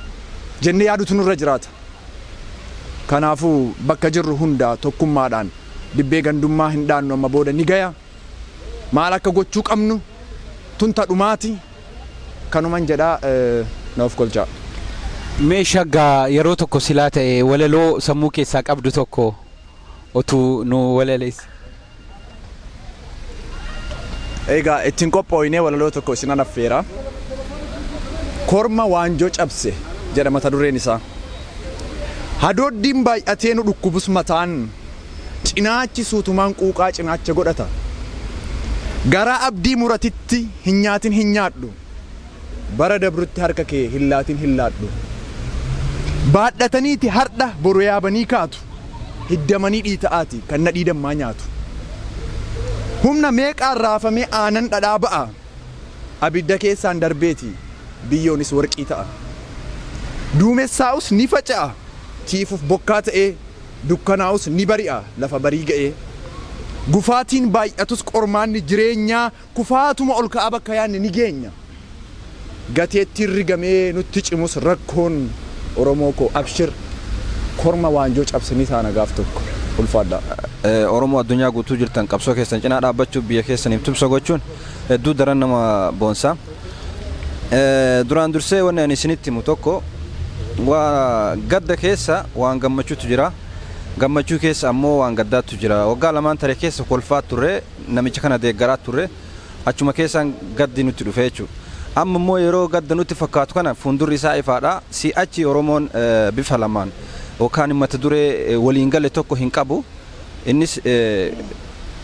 jennee yaadutu nurra jiraata. Kanaafuu bakka jirru hundaa tokkummaadhaan dibbee gandummaa hin dhaannu, amma booda ni gaya. Maal akka gochuu qabnu tunta dhumaati, kanuman jedhaa, na of kolchaa. Mee shaggaa yeroo tokko silaa ta'e walaloo sammuu keessaa qabdu tokko otuu nu walaleessi. Egaa ittiin qophooyinee walaloo tokko isinan affeera. "Korma waanjoo cabse" jedha mata dureen isaa. Hadooddiin baay'atee nu dhukkubus, mataan cinaachi suutumaan quuqaa cinaacha godhata. Garaa abdii muratitti hin nyaatin hin nyaadhu. Bara dabrutti harka kee hin laatin hin laadhu. Baadhataniiti hardha boru yaabanii kaatu. Hiddamanii dhiita'aati kan nadhii dammaa nyaatu. Humna meeqaan raafamee aanan dhadhaa ba'a. Abidda keessaan darbeeti biyyoonis warqii ta'a. Duumessaa'us ni faca'a. Tiifuuf bokkaa ta'ee, dukkanaa'us ni bari'a lafa barii ga'ee. Gufaatiin baay'atus, qormaanni jireenyaa kufaatuma ol ka'aa bakka yaadne ni geenya. Gateettiin rigamee nutti cimus rakkoon, Oromoo koo abshir, korma waanjoo cabsanii taana gaaf tokko, ulfaadhaa. Oromoo addunyaa guutuu jirtan, qabsoo keessan cinaa dhaabbachuuf, biyya keessaniif tumsa gochuun hedduu daran nama boonsa. Duraan dursee wanni ani isinitti himu tokko, waa gadda keessa waan gammachuutu jira. Gammachuu keessa ammoo waan gaddaatu jira. Waggaa 2n tare keessa kolfaa turre, namicha kana deeggaraa turre, achuma keessaan gaddi nutti dhufe jechuudha. Amma immoo yeroo gadda nutti fakkaatu kana fuuldurri isaa ifaadha. Si'achi Oromoon bifa lamaan yookaan mata duree waliin gale tokko hin qabu. Innis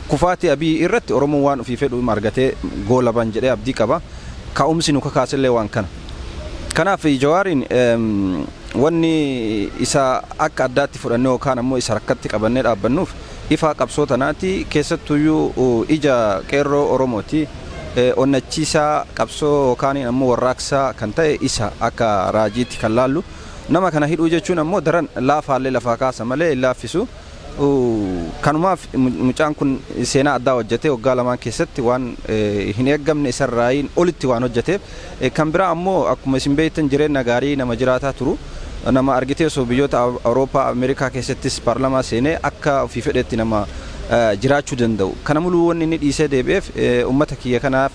kufaatii Abiy irratti Oromoon waan ofii fedhu argatee goolaban jedhee abdii qaba. Ka'umsi nu kakaasellee waan kana. Kanaaf Jawaariin wanni isa akka addaatti fudhannee yookaan ammoo isa rakkatti qabannee dhaabbannuuf ifaa qabsoo tanaati, keessattuyyuu ija qeerroo Oromooti. Onnachiisaa qabsoo yookaan ammoo warraaqsaa kan ta'e isa akka raajiitti kan laallu. Nama kana hidhuu jechuun ammoo daran laafaallee lafaa kaasa malee hin laaffisu. Kanumaaf mucaan kun seenaa addaa hojjete, waggaa 2n keessatti waan hin eeggamne isarraayin olitti waan hojjeteef. Kan biraa ammoo akkuma isin beektan jireenya gaarii nama jiraataa turu, nama argitee osoo biyyoota Awurooppaa, Ameerikaa keessattis paarlamaa seenee akka ofii fedhetti nama jiraachuu danda'u. Kana muluu wanni inni dhiisee deebi'eef uummata kiyya kanaaf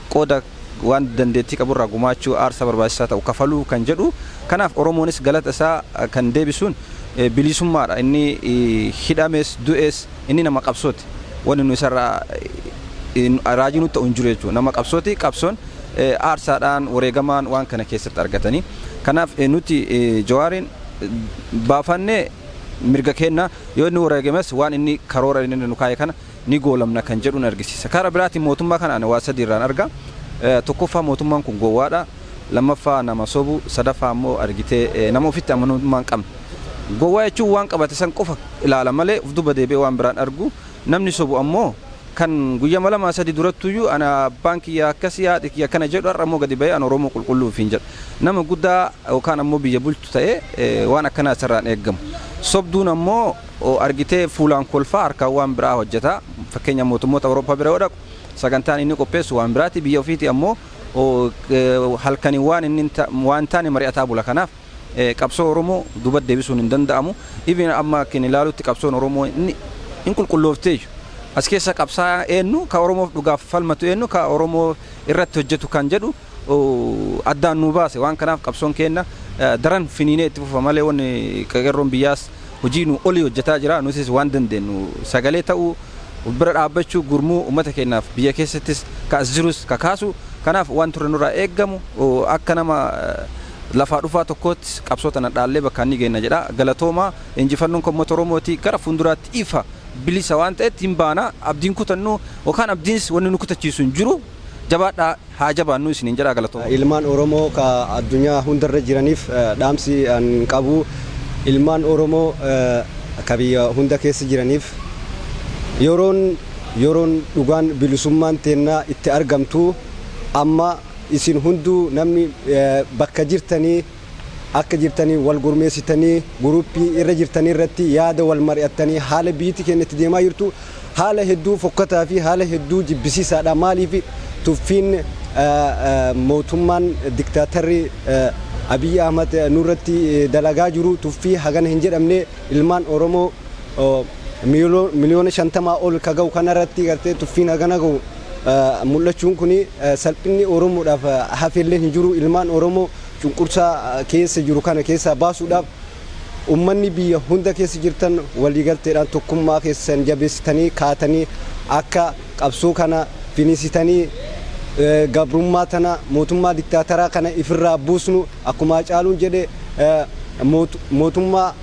qooda waan dandeettii qaburraa gumaachuu, aarsaa barbaachisaa ta'u kafaluu kan jedhu. Kanaaf Oromoonis galata isaa kan deebisuun bilisummaadha. Inni hidhames du'es inni nama qabsooti. Wanni nu isarraa raajii nutti ta'u hin jiru jechuudha. Nama qabsooti. Qabsoon aarsaadhaan, wareegamaan waan kana keessatti argatanii. Kanaaf nuti Jawaariin baafannee mirga kenna, yoo inni wareegames waan inni karoora inni nu kaa'e kana ni goolamna kan jedhuun argisiisa. Karaa biraatiin mootummaa kana ani waa sadi irraan arga. Tokkoffaa, mootummaan kun gowwaadha. Lammaffaa, nama sobu. Sadaffaa ammoo argitee nama ofitti amanamummaa hin qabne. Gowwaa jechuun waan qabate san qofa ilaala malee of duuba deebi'ee waan biraan argu. Namni sobu ammoo kan guyyama 2 3 durattuyyuu ana abbaan kiyya akkasii, haadhi kiyya akkana jedhu, har'a ammoo gadi ba'ee ana Oromoo qulqulluu ofiin jedha. Nama guddaa yookaan ammoo biyya bulchu ta'ee waan akkanaa isarraan eeggamu. Sobduun ammoo argitee fuulaan kolfaa harkaan waan biraa hojjeta. Fakkeenya, mootummoota Awurooppaa bira yoo dhaqu sagantaan inni qopheessu waan biraati. Biyya ofiiti ammoo halkanii waan inni waan taane mari'ataa bula. Kanaaf qabsoo Oromoo duuba deebisuun hin danda'amu. Even amma akka inni ilaalutti qabsoon Oromoo inni hin qulqulloofteeyyu. As keessa qabsaa eenyu ka Oromoof dhugaaf falmatu, eenyu ka Oromoo irratti hojjetu kan jedhu addaan nu baase. Waan kanaaf qabsoon keenya daran finiinee itti fufa malee, wanni qeerroon biyyaas hojii nu olii hojjetaa jira. Nutis waan dandeenyu sagalee ta'uu, bira dhaabbachuu, gurmuu uummata keenyaaf biyya keessattis ka as jirus ka kaasu. Kanaaf waan turre nurraa eeggamu akka nama lafaa dhufaa tokkootti qabsoo tana dhaallee bakka inni geenna jedha. Galatoomaa. Injifannoon kan uummata Oromooti. Gara fuulduraatti ifa bilisa waan ta'etti hin baana. Abdiin kutannu yookaan abdiinis wanni nu kutachiisu hin jiru. Jabaadhaa, haa jabaannu isiniin jedha. Galatooma. Ilmaan Oromoo ka addunyaa hundarra jiraniif dhaamsi an qabu, ilmaan Oromoo ka biyya hunda keessa jiraniif Yeroon dhugaan bilisummaan teennaa itti argamtu amma. Isin hunduu namni bakka jirtanii akka jirtanii wal gurmeessitanii, guruppii irra jirtanii irratti yaada wal mari'attanii, haala biyyi keenya itti deemaa jirtu haala hedduu fokkataa fi haala hedduu jibbisiisaadha. Maaliif tuffiin mootummaan diktaatarri Abiy Ahmad nurratti dalagaa jiru tuffii hagana hin jedhamne, ilmaan Oromoo 50,000,000 ol ka ga'u kanarratti gartee tuffiin hagana ga'u mul'achuun kun salphinni Oromoodhaaf hafeellee hin jiru. Ilmaan Oromoo cunqursaa keessa jiru kana keessaa baasuudhaaf ummanni biyya hunda keessa jirtan waliigalteedhaan tokkummaa keessan jabeessitanii kaatanii akka qabsoo kana finiisitanii gabrummaa tana, mootummaa diktaataraa kana ifirraa buusnu. Akkuma Hacaaluun jedhe, mootummaa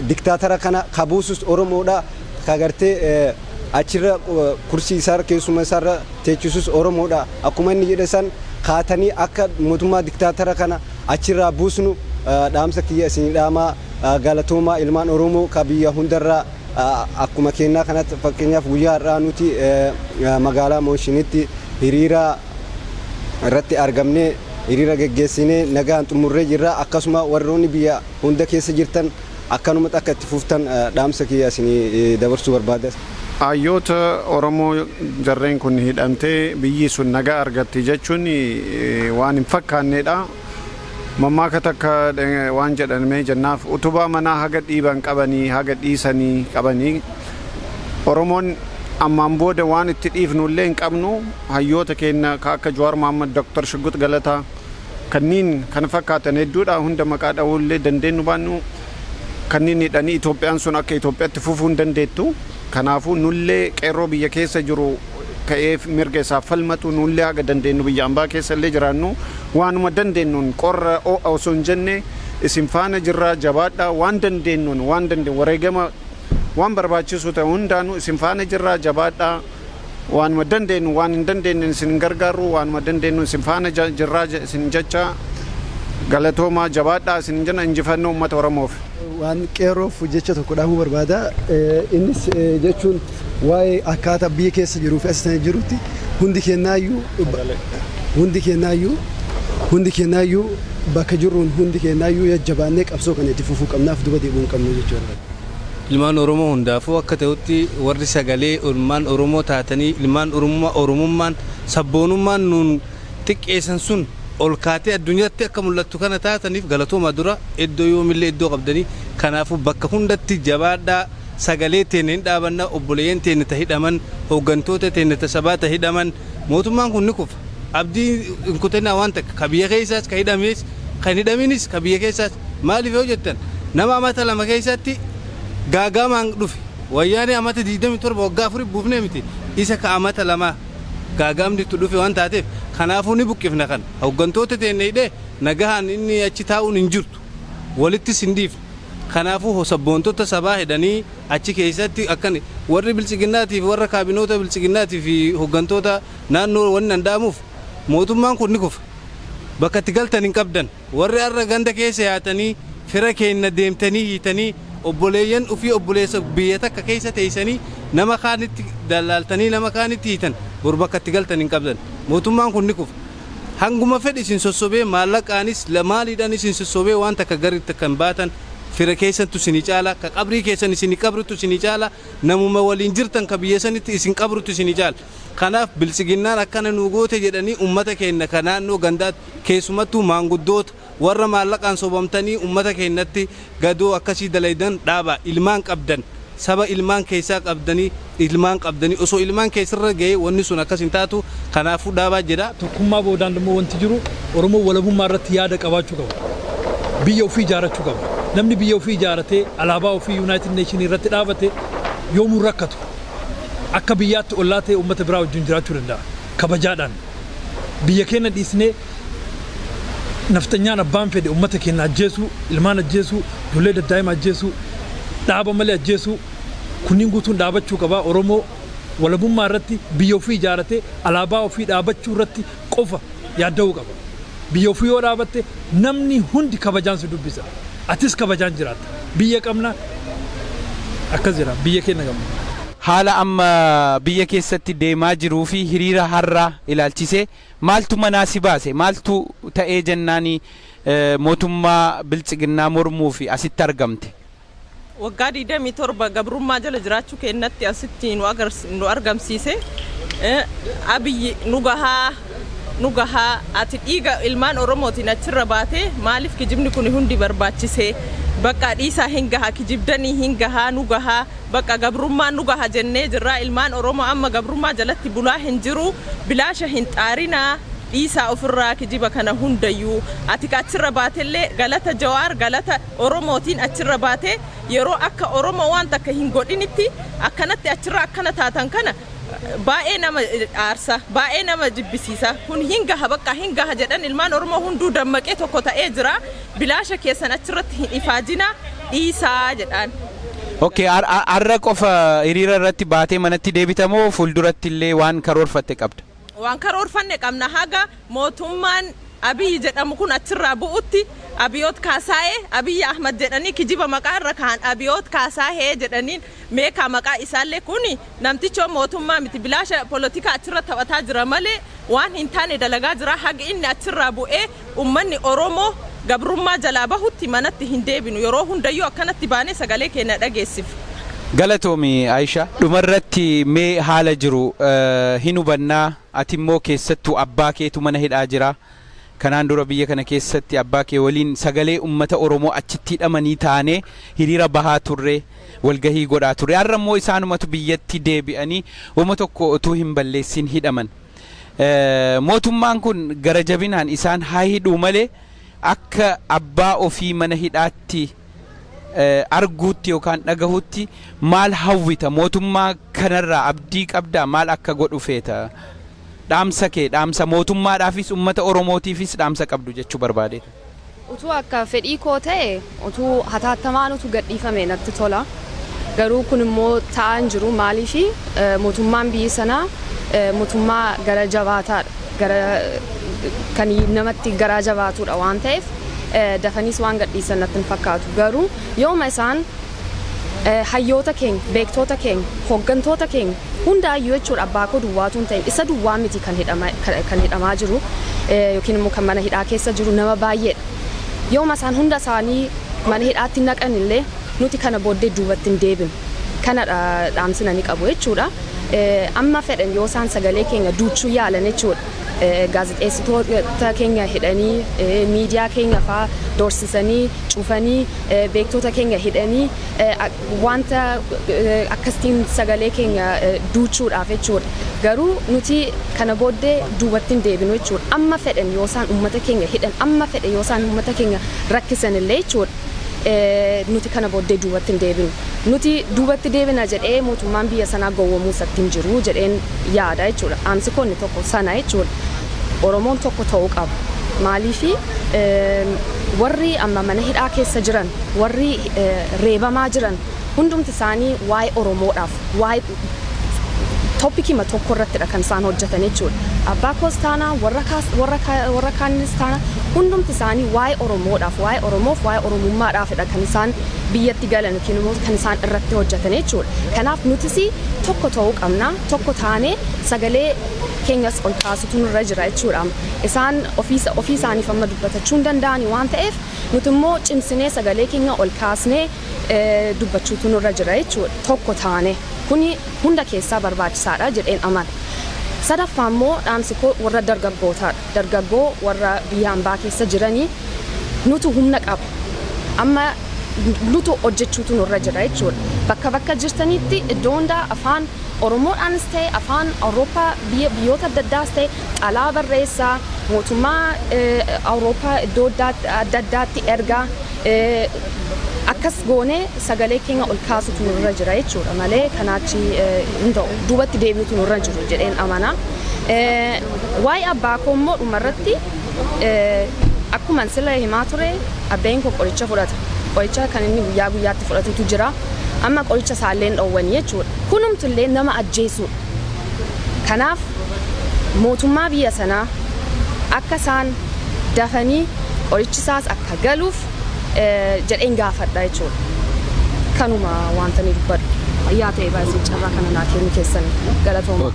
diktaatara kana ka buusus Oromoodha, ka gartee achirra kursii isaarra, keessuma isaarra teechisus Oromoodha. Akkuma inni jedhe san kaatanii akka mootummaa diktaatara kana achirraa buusnu dhaamsa kiyya isin dhaamaa. Galatoomaa ilmaan Oromoo ka biyya hundarraa. Akkuma kennaa kanatti, fakkeenyaaf guyyaa har'aa nuti magaalaa Moonshinitti hiriira irratti argamnee, hiriira geggeessinee nagaan xumurree jirra. Akkasuma warroonni biyya hunda keessa jirtan akkanumatti akka itti fuftan dhaamsa kiyya isinii dabarsuu barbaada. Hayyoota Oromoo jarreen kun hidhamtee biyyi sun nagaa argatti jechuun waan hin fakkaannedha. Mammaaka takka waan jedhamee jennaaf, utubaa manaa haga dhiiban qabanii, haga dhiisanii qabanii. Oromoon ammaan booda waan itti dhiifnu illee hin qabnu. Hayyoota keenya ka akka Jawaar Mohammad, Dr. Shuggut Galataa, kanneen kana fakkaatan hedduudha, hunda maqaa dha'uu illee dandeenyu baannu, kanneen hidhanii Itoophiyaan sun akka Itoophiyaatti fufuu hin dandeettu. Kanaafuu nullee qeerroo biyya keessa jiru ka'ee mirga isaaf falmatu, nullee haga dandeenyu biyya ambaa keessa illee jiraannu waanuma dandeenyuun qorra ho'a osoo hin jenne isin faana jirraa, jabaadhaa. Waan dandeenyuun, waan dandeenyu, wareegama waan barbaachisu ta'e hundaanuu isin faana jirraa, jabaadhaa. Waanuma dandeenyu, waan hin dandeenye isin hin gargaarru, waanuma dandeenyu isin faana jirraa isin jecha, galatoomaa, jabaadhaa isin jenna. Injifannoo uummata Oromoof. Waan qeerroof jecha tokko dhaamuu barbaada. Innis jechuun waa'ee akkaataa biyya keessa jiruu fi as jirutti hundi kennaayyuu bakka jirruun hundi kennaayyuu jajjabaannee qabsoo kana itti fufuu qabnaaf duba deebi'uu hin qabnu jechuudha. Ilmaan Oromoo hundaafuu akka ta'utti, warri sagalee ilmaan Oromoo taatanii, ilmaan Oromummaa, Oromummaan sabboonummaan nuun xiqqeessan sun ol kaatee addunyaatti akka mul'attu kana taataniif galatooma. Dura iddoo yoomillee iddoo qabdanii. Kanaafuu bakka hundatti jabaadhaa. Sagalee teenne hin dhaabanna. Obboleeyyan teenne ta hidhaman, hooggantoota teenne ta sabaa ta hidhaman, mootummaan kun ni kufa, abdii hin kutannaa. Waan takka ka biyya keessaas ka hidhames, kan hidhaminis ka biyya keessaas, maaliif yoo jettan, nama amata 2 keessatti gaagamaan dhufe. Wayyaanee amata 27 waggaa 4 buufnee miti, isa ka amata 2 gaagaamni itti dhufe waan taateef, kanaafuu ni buqqifna. Kan hooggantoota teenne hidhee nagahaan inni achi taa'uun hin jirtu, walittis hin dhiifne. Kanaafuu sabboontota sabaa hidhanii achi keessatti akkan warri bilchiginnaatiif, warra kaabinoota bilchiginnaatii fi hooggantoota naannoo wanni danda'amuuf, mootummaan kun ni kufa, bakka itti galtan hin qabdan. Warri har'a ganda keessa yaatanii fira keenya deemtanii hiitanii, obboleeyyan ufii, obboleessa biyya takka keessa teessanii nama kaanitti dallaaltanii nama kaanitti hiitan, bor bakka itti galtan hin qabdan. Mootummaan kun ni kufa. Hanguma fedhi isin sossobee, maallaqaanis maaliidhaan isin sossobee, waan takka garitti kan baatan fira keessantu isinii caala, ka qabrii keessan isinii qabrutu isinii caala, namuma waliin jirtan ka biyya sanitti isin qabrutu isinii caala. Kanaaf bilchiginnaan akkana nuu goote jedhanii ummata keenya ka naannoo gandaatti, keessumattuu maanguddoota, warra maallaqaan sobamtanii ummata keenyatti gadoo akkasii dalaydan dhaabaa. Ilmaan qabdan, saba ilmaan keessaa qabdanii, ilmaan qabdanii osoo ilmaan keessarra ga'ee wanni sun akkas hin taatu. Kanaafuu dhaabaa jedha. Tokkummaa boodaan immoo wanti jiru, Oromoo walabummaa irratti yaada qabaachuu qaba. Biyya ofii ijaarachuu qaba. Namni biyya ofii ijaaratee alaabaa ofii United Nation irratti dhaabate yoomuu rakkatu. Akka biyyaatti ollaa ta'e uummata biraa wajjin jiraachuu danda'a. Kabajaadhaan. Biyya keenya dhiisnee naftanyaan abbaan fedhe uummata keenya ajjeesuu, ilmaan ajjeesuu, ijoollee daddaa'ima ajjeesuu, dhaaba malee ajjeesuu, kunniin guutuun dhaabachuu qaba. Oromoo walabummaa irratti, biyya ofii ijaaratee alaabaa ofii dhaabachuu irratti qofa yaadda'uu qaba. Biyya ofii yoo dhaabatte namni hundi kabajaan si dubbisa. Atis kabajaan jiraatta. Biyya qabna akkas jedha, biyya keenya qabna. Haala amma biyya keessatti deemaa jiruu fi hiriira har'aa ilaalchisee maaltu manaa si baase? Maaltu ta'ee jennaani mootummaa Biltsiginnaa mormuu fi asitti argamte? Waggaa 27 gabrummaa jala jiraachuu keenyatti asitti nu argamsiise. Abiyyi, nu gahaa, nu gahaa. Ati dhiiga ilmaan Oromootiin achirra baatee maaliif kijibni kun hundi barbaachise? Bakka dhiisaa, hin gaha, kijibdanii hin gahaa, nu gahaa, bakka gabrummaa nu gaha jennee jirra. Ilmaan Oromoo amma gabrummaa jalatti bulaa hin jiru. Bilaasha hin xaarinaa, dhiisaa ofirraa kijiba kana hundayyuu. Ati ka achirra baatellee galata Jawaar, galata Oromootiin achirra baatee, yeroo akka Oromoo waan takka hin godhinitti akkanatti achirra akkana taatan kana baay'ee nama aarsa, baay'ee nama jibbisiisa. Kun hin gaha, bakka hin gaha jedhan. Ilmaan Oromoo hunduu dammaqee tokko ta'ee jira. Bilaasha keessan achirratti hin ifaajina, dhiisaa jedhaan. Okay, har'a qofa hiriira irratti baatee manatti deebitamoo fuulduratti illee waan karoorfatte qabda? Waan karoorfanne qabna. Haga mootummaan Abiyyi jedhamu kun achirraa bu'utti, Abiyoot Kaasaayee, Abiyyi Ahmad jedhanii kijiba maqaa irra kahan, Abiyoot Kaasaayee jedhaniin meekaa maqaa isaallee. Kun namtichoo mootummaa miti, bilaasha polotikaa achirra taphataa jira malee waan hin taane dalagaa jira. Haga inni achirraa bu'ee ummanni Oromoo gabrummaa jalaa bahutti manatti hin deebinu. Yeroo hundayyuu akkanatti baanee sagalee keenya dhageessif. Galatoomi, Aayisha. Dhumarratti mee haala jiru hin hubannaa, ati immoo keessattuu abbaa keetu mana hidhaa jira. Kanaan dura biyya kana keessatti abbaa kee waliin sagalee uummata Oromoo achitti hidhamanii taanee hiriira bahaa turre, walgahii godhaa turre. Har'a immoo isaanumatu biyyatti deebi'anii wama tokko utuu hin balleessin hidhaman. Mootummaan kun gara jabinaan isaan haa hidhuu malee, akka abbaa ofii mana hidhaatti arguutti yookaan dhagahutti maal hawwita? Mootummaa kanarraa abdii qabdaa? Maal akka godhu feeta? Dhaamsa kee, dhaamsa mootummaadhaafis uummata Oromootiifis dhaamsa qabdu jechuu barbaade. Utuu akka fedhii koo ta'e, utuu hataattamaan utuu gadhiifame natti tola. Garuu kun immoo ta'aa hin jiru. Maaliifi, mootummaan biyya sanaa mootummaa gara jabaataadha. Gara kan namatti garaa jabaatudha waan ta'eef, dafaniis waan gadhiisan natti hin fakkaatu. Garuu yooma isaan hayyoota keenya, beektoota keenya, hooggantoota keenya hundaayyuu jechuudha, abbaa koo duwwaatu hin ta'in, isa duwwaa miti kan hidhamaa jiru yookiin immoo kan mana hidhaa keessa jiru nama baay'eedha. Yooma isaan hunda isaanii mana hidhaatti naqan illee, nuti kana booddee duubatti hin deebinu. Kanadha dhaamsina ni qabu jechuudha. Amma fedhan yoo isaan sagalee keenya duuchuu yaalan jechuudha. Gaazexeessitoota keenya hidhanii, miidiyaa keenya faa doorsisanii cufanii, beektota keenya hidhanii, wanta akkasitiin sagalee keenya duuchuudhaaf jechuudha. Garuu nuti kana booddee duubatti hin deebinu jechuudha. Amma fedhan yoo isaan uummata keenya hidhan, amma fedhe yoo isaan uummata keenya rakkisan illee jechuudha, nuti kana booddee duubatti hin deebinu. Nuti duubatti deebina jedhee mootummaan biyya sanaa gowwoomuu isatti hin jiru jedheen yaada jechuudha. Dhaamsi koo inni tokko sana jechuudha. Oromoon tokko ta'uu qaba. Maaliifi, warri amma mana hidhaa keessa jiran, warri reebamaa jiran hundumti isaanii waa'ee Oromoodhaaf, waa'ee topicima tokko irrattidha kan isaan hojjetan jechuudha. Abbaa koos taanaa, warra kaanis taanaa, hundumti isaanii waa'ee Oromoodhaaf, waa'ee Oromoof, waa'ee Oromummaadhaafidha kan isaan biyyatti galan yookiin immoo kan isaan irratti hojjetan jechuudha. Kanaaf nutis tokko ta'uu qabna, tokko taanee sagalee keenyas ol kaasutu nurra jira jechuudha. Isaan ofii isaaniif amma dubbatachuu hin danda'ani waan ta'eef, nuti immoo cimsinee sagalee keenya ol kaasnee dubbachuutu nurra jira jechuudha. Tokko taane kuni hunda keessaa barbaachisaadha jedheen amana. Sadaffaa immoo dhaamsi koo warra dargaggootaadha. Dargaggoo warra biyya hambaa keessa jiranii, nutu humna qaba. Amma nutu hojjechuutu nurra jira jechuudha. Bakka bakka jirtanitti, iddoo hundaa, afaan Oromoodhaanis ta'e, afaan Awurooppaa biyyoota adda addaas ta'e, xalaa barreessaa, mootummaa Awurooppaa iddoo adda addaatti ergaa. Akkas goonee sagalee keenya ol kaasutu nurra jira jechuudha malee kanaachi hin ta'u, duubatti deebi'utu nurra jiru jedheen amana. Waa'ee abbaa koo immoo dhumarratti, akkuma sila himaa ture, abbeen koo qoricha fudhata. Qoricha kan inni guyyaa guyyaatti fudhatutu jira. Amma qoricha isaallee dhoowwanii jechuudha. Kunumtullee nama ajjeesuudha. Kanaaf mootummaa biyya sanaa akka isaan dafanii qorichi isaas akka galuuf jedheen gaafadha jechuudha. Kanuma wanta ni dubbadhu. Fayyaa ta'e baasii carraa kana naa kennu keessan galatooma.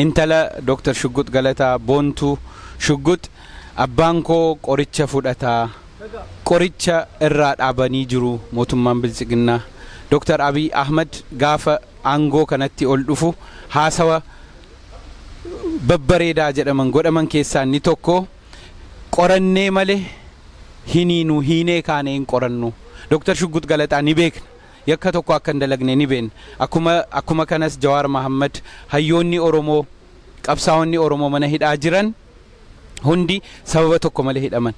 Intala Dr. Shuggut Galataa, Boontuu Shuggut, abbaan koo qoricha fudhataa, qoricha irraa dhaabanii jiru mootummaan Biltsiginnaa. Dr. Abiy Ahmad gaafa aangoo kanatti ol dhufu haasawa babbareedaa jedhaman godhaman keessaa inni tokko, qorannee malee hiniinu, hiinee kaanee hin qorannu. Dr. Shuggut Galataa ni beekna. Yakka tokko akka hin dalagne ni beekna. Akkuma kanas Jawaar Mahammad, hayyoonni Oromoo, qabsaa'onni Oromoo mana hidhaa jiran hundi sababa tokko malee hidhaman.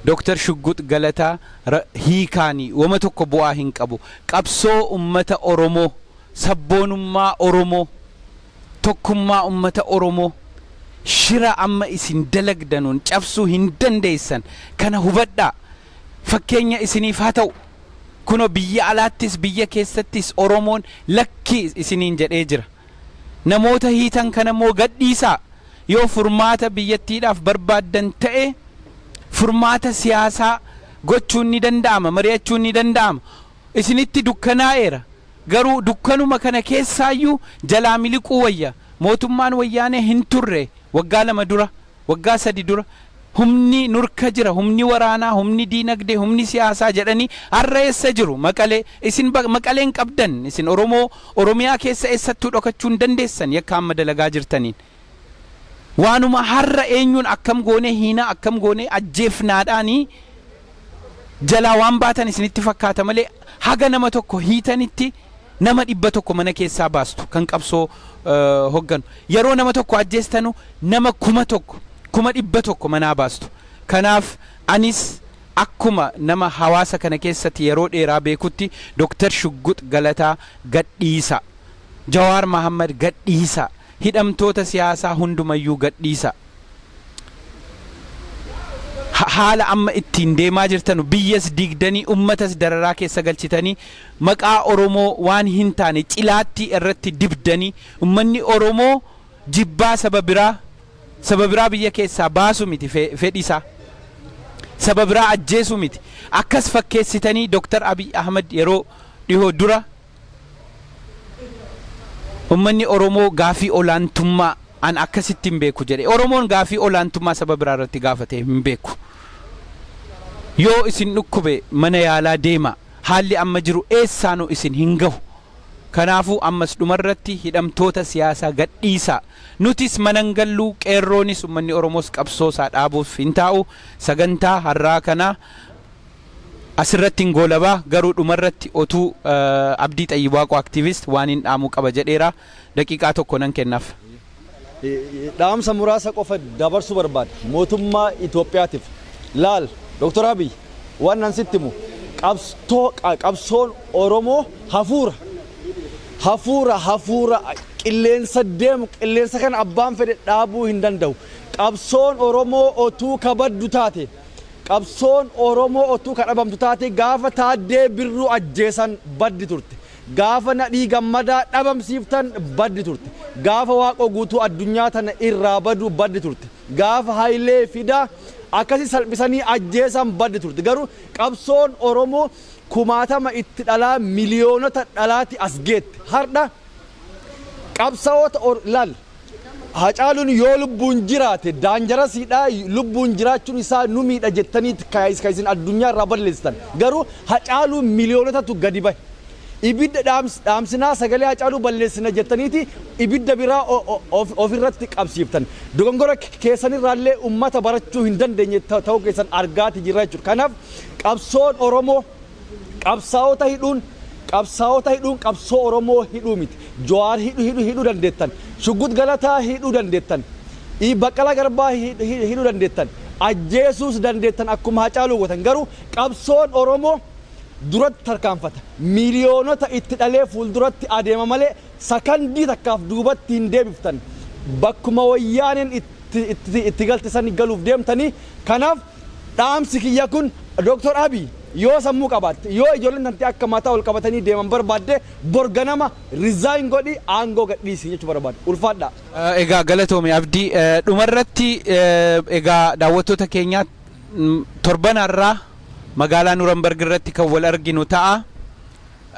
Dr. Shuggut Galataa hiikaanii wama tokko bu'aa hin qabu. Qabsoo ummata Oromoo, sabboonummaa Oromoo, tokkummaa ummata Oromoo shira amma isin dalagdanuun cabsuu hin dandeessan. Kana hubadhaa. Fakkeenya isiniif haa ta'u. Kuno biyya alaattis biyya keessattis Oromoon lakkii isiniin jedhee jira. Namoota hiitan kana immoo gadhiisaa. Yoo furmaata biyyattiidhaaf barbaaddan ta'e, furmaata siyaasaa gochuun ni danda'ama, mari'achuun ni danda'ama. Isinitti dukkanaa'eera. Garuu dukkanuma kana keessaayyuu jalaa miliquu wayya. Mootummaan Wayyaanee hin turre waggaa 2 dura, waggaa 3 dura humni nurka jira, humni waraanaa, humni diinagdee, humni siyaasaa jedhanii har'a eessa jiru? Maqalee isin Maqaleen qabdan. Isin Oromoo Oromiyaa keessa eessattuu dhokachuu hin dandeessan yakka amma dalagaa jirtaniin. Waanuma har'a eenyuun akkam goonee hiinaa, akkam goonee ajjeefnaadhaanii jalaa waan baatan isinitti fakkaata malee, haga nama tokko hiitanitti nama 100 mana keessaa baastu kan qabsoo hogganu. Yeroo nama tokko ajjeestanu nama 1000, 100,000 manaa baastu. Kanaaf anis akkuma nama hawaasa kana keessatti yeroo dheeraa beekutti, Dr. Shuggut Galataa gadhiisa. Jawaar Mahammad gadhiisa. Hidhamtoota siyaasaa hundumayyuu gadhiisa. Haala amma ittiin deemaa jirtanu biyyas diigdanii, ummatas dararaa keessa galchitanii, maqaa Oromoo waan hin taane cilaattii irratti dibdanii, ummanni Oromoo jibbaa saba biraa biyya keessaa baasu miti fedhi isaa. Saba biraa ajjeesu miti. Akkas fakkeessitanii Dr. Abiy Ahmad yeroo dhihoo dura ummanni Oromoo gaafii olaantummaa an akkasitti hin beeku jedhe. Oromoon gaafii olaantummaa saba biraa irratti gaafate hin beeku. Yoo isin dhukkube mana yaalaa deema. Haalli amma jiru eessaanuu isin hin gahu. Kanaafuu ammas dhumarratti hidhamtoota siyaasaa gadhiisaa. Nutis manan galluu, qeerroonis ummanni Oromoos qabsoo isaa dhaabuuf hin taa'u. Sagantaa har'aa kana asirratti hin goolabaa, garuu dhumarratti otuu Abdii Xayyibaaqoo activist waan hin dhaamuu qaba jedheera, daqiiqaa tokko nan kennaaf. Dhaamsa muraasa qofa dabarsuu barbaada mootummaa Itoophiyaatiif. Laal, Dr. Abiy, waan nan sitti himu, qabsoon Oromoo hafuura. Hafuura, hafuura qilleensa deemu, qilleensa kana abbaan fedhe dhaabuu hin danda'u. Qabsoon Oromoo otuu kabaddu taate, qabsoon Oromoo otuu kadhabamtu taate, gaafa Taaddee Birruu ajjeesan baddi turte. Gaafa Nadhii Gammadaa dhabamsiiftan baddi turte. Gaafa Waaqoo Guutuu addunyaa tana irraa badu baddi turte. Gaafa Hayilee Fidaa akkasi salphisanii ajjeesan baddi turte. Garuu qabsoon Oromoo kumaatama itti dhalaa, miliyoonota dhalaati as geette. Har'a qabsaa'ota laal, Hacaaluun yoo lubbuun jiraate dangerousiidha, lubbuun jiraachuun isaa nu miidha jettaniit ka isin addunyaa irraa balleessitan. Garuu Hacaaluu miliyoonotatu gadi bahe. Ibidda dhaamsinaa, sagalee Hacaaluu balleessina jettaniiti ibidda biraa ofirratti qabsiiftan. Dogongora keessanirraallee ummata barachuu hin dandeenye ta'uu keessan argaati jirra jechuudha. Kanaaf qabsoon Oromoo, qabsaa'ota hidhuun qabsoo Oromoo hidhuu miti. Jawaar hidhuu dandeettan. Shuggut Galataa hidhuu dandeettan. Baqqalaa Garbaa hidhuu dandeettan. Ajjeesuus dandeettan akkuma Hacaaluu gootan. Garuu qabsoon Oromoo duratti tarkaanfata. Miliyoonota itti dhalee fuulduratti adeema malee sakandii takkaaf duubatti hin deebiftan. Bakkuma Wayyaaneen itti galte sani galuuf deemtanii. Kanaaf dhaamsi kiyya kun, Dr. Abiy, yoo sammuu qabaatte, yoo ijoolleen tante akka mataa ol qabatanii deeman barbaadde, borganama resign godhi, aangoo gadhiisi jechuu barbaada. Ulfaadhaa. Egaa galatoome, Abdii. Dhumarratti egaa daawwattoota keenyaa, torban har'aa magaalaa Nuramberg irratti kan wal arginu ta'a.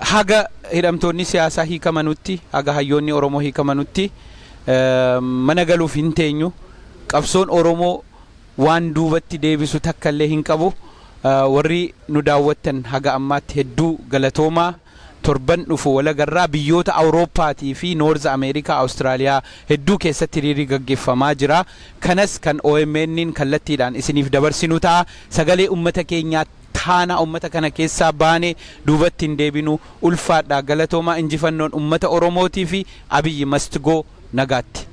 Haga hidhamtoonni siyaasaa hiikamanutti, haga hayyoonni Oromoo hiikamanutti mana galuuf hin teenyu. Qabsoon Oromoo waan duubatti deebisu takka illee hin qabu. Warri nu daawwattan haga ammaatti hedduu galatoomaa. Torban dhufu walagarraa. Biyyoota Awurooppaatii fi North Ameerikaa, Awustiraaliyaa hedduu keessatti hiriirri gaggeeffamaa jira. Kanas kan OMN'n kallattiidhaan isiniif dabarsinu ta'a. Sagalee ummata keenyaa taana, ummata kana keessaa baane duubatti hin deebinu. Ulfaadha, galatoomaa. Injifannoon ummata Oromootii fi Abiyyi must go. Nagaatti.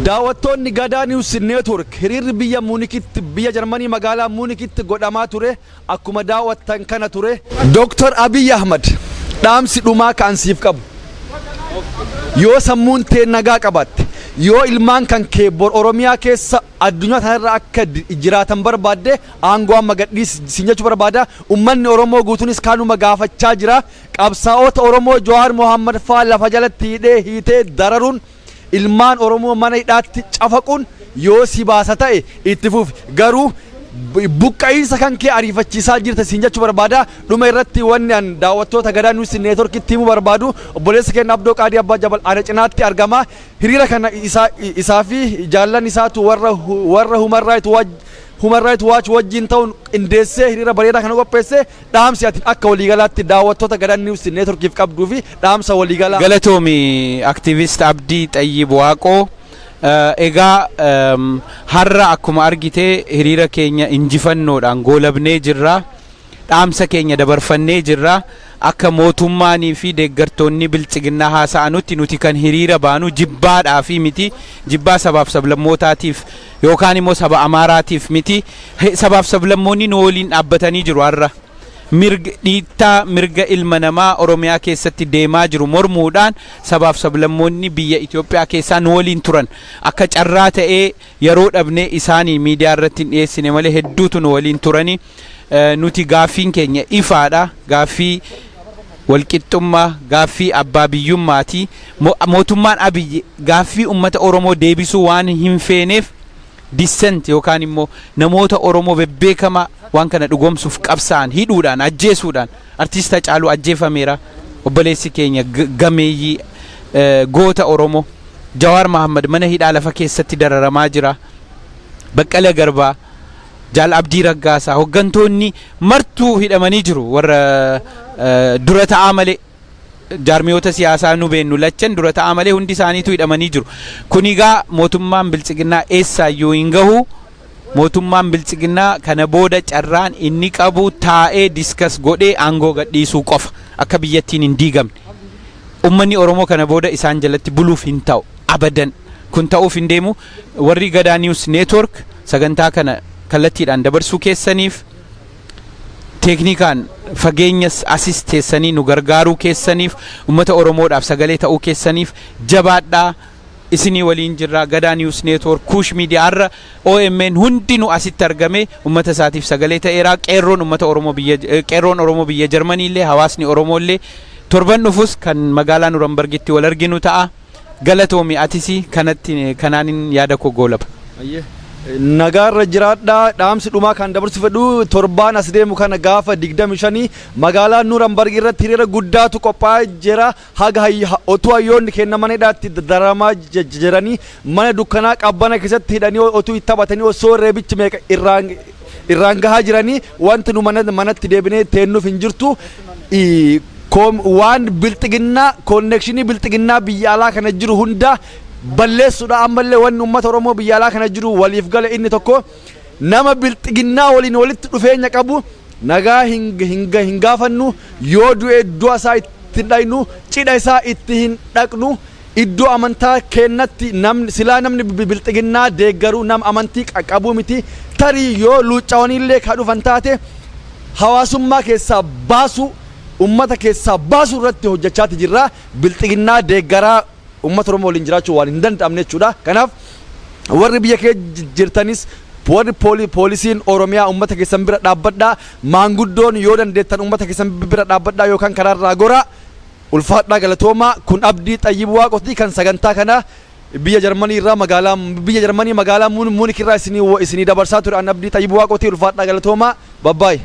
Daawwattoonni Gadaa News Network, hiriirri biyya Muunikitti, biyya Jarmanii magaalaa Muunikitti godhamaa ture akkuma daawwattan kana ture. Dooktar Abiy Ahmad, dhaamsi dhumaa ka'an siif qabu. Yoo sammuun tee nagaa qabaatte, yoo ilmaan kan kee bor Oromiyaa keessa addunyaa tanarra akka jiraatan barbaadde, aangoo amma gadhiisi siin jechuu barbaada. Uummanni Oromoo guutuunis kanuma gaafachaa jira. Qabsaa'ota Oromoo Jawaar Mohammad faa lafa jalatti hidhee hiitee dararuun, ilmaan Oromoo mana hidhaatti cafaquun yoo si baasa ta'e itti fufi. Garuu buqqa'iinsa kan kee ariifachiisaa jirta siin jechuu barbaada. Dhuma irratti wanni an daawwattoota Gadaa News Networkitti himuu barbaadu, obboleessa keenya Abdoo Qaadii Abbaa Jabal ana cinaatti argama. Hiriira kana isaa fi jaallan isaatu warra Human Rights Watch wajjin ta'uun qindeessee hiriira bareedaa kana qopheesse. Dhaamsi ati akka waliigalaatti daawwattoota Gadaa News Networkiif qabduu fi dhaamsa waliigalaa. Galatoomi, Activist Abdii Xayyib Waaqoo. Egaa har'a akkuma argite hiriira keenya injifannoodhaan goolabnee jirra. Dhaamsa keenya dabarfannee jirra. Akka mootummaanii fi deeggartoonni biltsiginnaa haasa'anutti, nuti kan hiriira baanu jibbaadhaa fi miti, jibbaa sabaaf sablammootaatiif yookaan immoo saba Amaaraatiif miti. Sabaaf sablammoonni nu waliin dhaabbatanii jiru har'a. Mirga dhiittaa mirga ilma namaa Oromiyaa keessatti deemaa jiru mormuudhaan sabaaf sablammoonni biyya Itoophiyaa keessaa nu waliin turan. Akka carraa ta'ee yeroo dhabnee isaanii miidiyaa irratti hin dhiyeessine malee hedduutu nu waliin turani. Nuti gaaffiin keenya ifaadha. Gaaffii walqixxummaa, gaaffii abbaa biyyummaati. Mootummaan Abiyyi gaaffii uummata Oromoo deebisuu waan hin feeneef, dissent yookaan immoo namoota Oromoo bebbeekamaa waan kana dhugoomsuuf qabsaa'an hidhuudhaan, ajjeesuudhaan, artist Hacaaluu ajjeefameera. Obboleessi keenya gameeyyii goota Oromoo Jawaar Mahammad mana hidhaa lafa keessatti dararamaa jira. Baqqala Garbaa, Jaal Abdii Raggaasaa, hooggantoonni martuu hidhamanii jiru, warra dura ta'aa malee. Jaarmiyoota siyaasaa nu beennu lachan dura ta'aa malee hundi isaaniitu hidhamanii jiru. Kun egaa mootummaan biltsiginnaa eessaayyuu hin gahu. Mootummaan biltsiginnaa kana booda carraan inni qabu taa'ee discuss godhee aangoo gadhiisuu qofa, akka biyyattiin hin diigamne. Uummanni Oromoo kana booda isaan jalatti buluuf hin ta'u abadan. Kun ta'uuf hin deemu. Warri Gadaa News Network sagantaa kana kallattiidhaan dabarsuu keessaniif, teeknikaan fageenyas asis teessanii nu gargaaruu keessaniif, uummata Oromoodhaaf sagalee ta'uu keessaniif jabaadhaa. Isinii waliin jirra. Gadaa News Network, Kuush Miidiyaa, har'a OMN hundinuu asitti argame uummata isaatiif sagalee ta'eera. Qeerroon Oromoo biyya Jarmanii illee, hawaasni Oromoo illee, torban dhufus kan magaalaa Nurambargitti wal arginu ta'a. Galatoomi atisi. Kanatti kanaanin yaada koo goolaba. Nagaarra jiraadhaa. Dhaamsi dhumaa kan dabarsu fedhu, torbaan as deemu kana gaafa 25 magaalaa Nuurambarg irratti hiriira guddaatu qophaa'ee jira. Haga otuu hayyoonni kenna mana hidhaatti daramaa jiranii, mana dukkanaa qabbana keessatti hidhanii, otuu itti taphatanii, osoo reebichi meeqa irraan gahaa jiranii, wanti nu manatti deebinee teennuuf hin jirtu. Waan bilxiginnaa, connection bilxiginnaa biyya alaa kana jiru hunda balleessuudha. Ammallee wanni uummata Oromoo biyya alaa kana jiru waliif gale inni tokko, nama bilxiginnaa waliin walitti dhufeenya qabu nagaa hin gaafannu. Yoo du'e du'a isaa itti hin dhaynu, cidha isaa itti hin dhaqnu. Iddoo amantaa kennatti namni silaa namni bilxiginnaa deeggaru nama amantii qabu miti. Tarii yoo luuccawaniillee ka dhufan taate, hawaasummaa keessaa baasu, ummata keessaa baasu irratti hojjechaati jirra. Bilxiginnaa deeggaraa ummata Oromoo waliin jiraachuu waan hin danda'amne jechuudha. Kanaaf warri biyya kee jirtanis, warri poolisiin Oromiyaa, ummata keessan bira dhaabbadhaa. Maanguddoon yoo dandeettan ummata keessan bira dhaabbadhaa yookaan karaarraa goraa. Ulfaadhaa, galatoomaa. Kun Abdii Xayyib Waaqotii kan sagantaa kana biyya Jarmanii irraa, magaalaa biyya Jarmanii magaalaa Muunik irraa isinii dabarsaa ture. An Abdii Xayyib Waaqotii. Ulfaadhaa, galatoomaa, bye bye.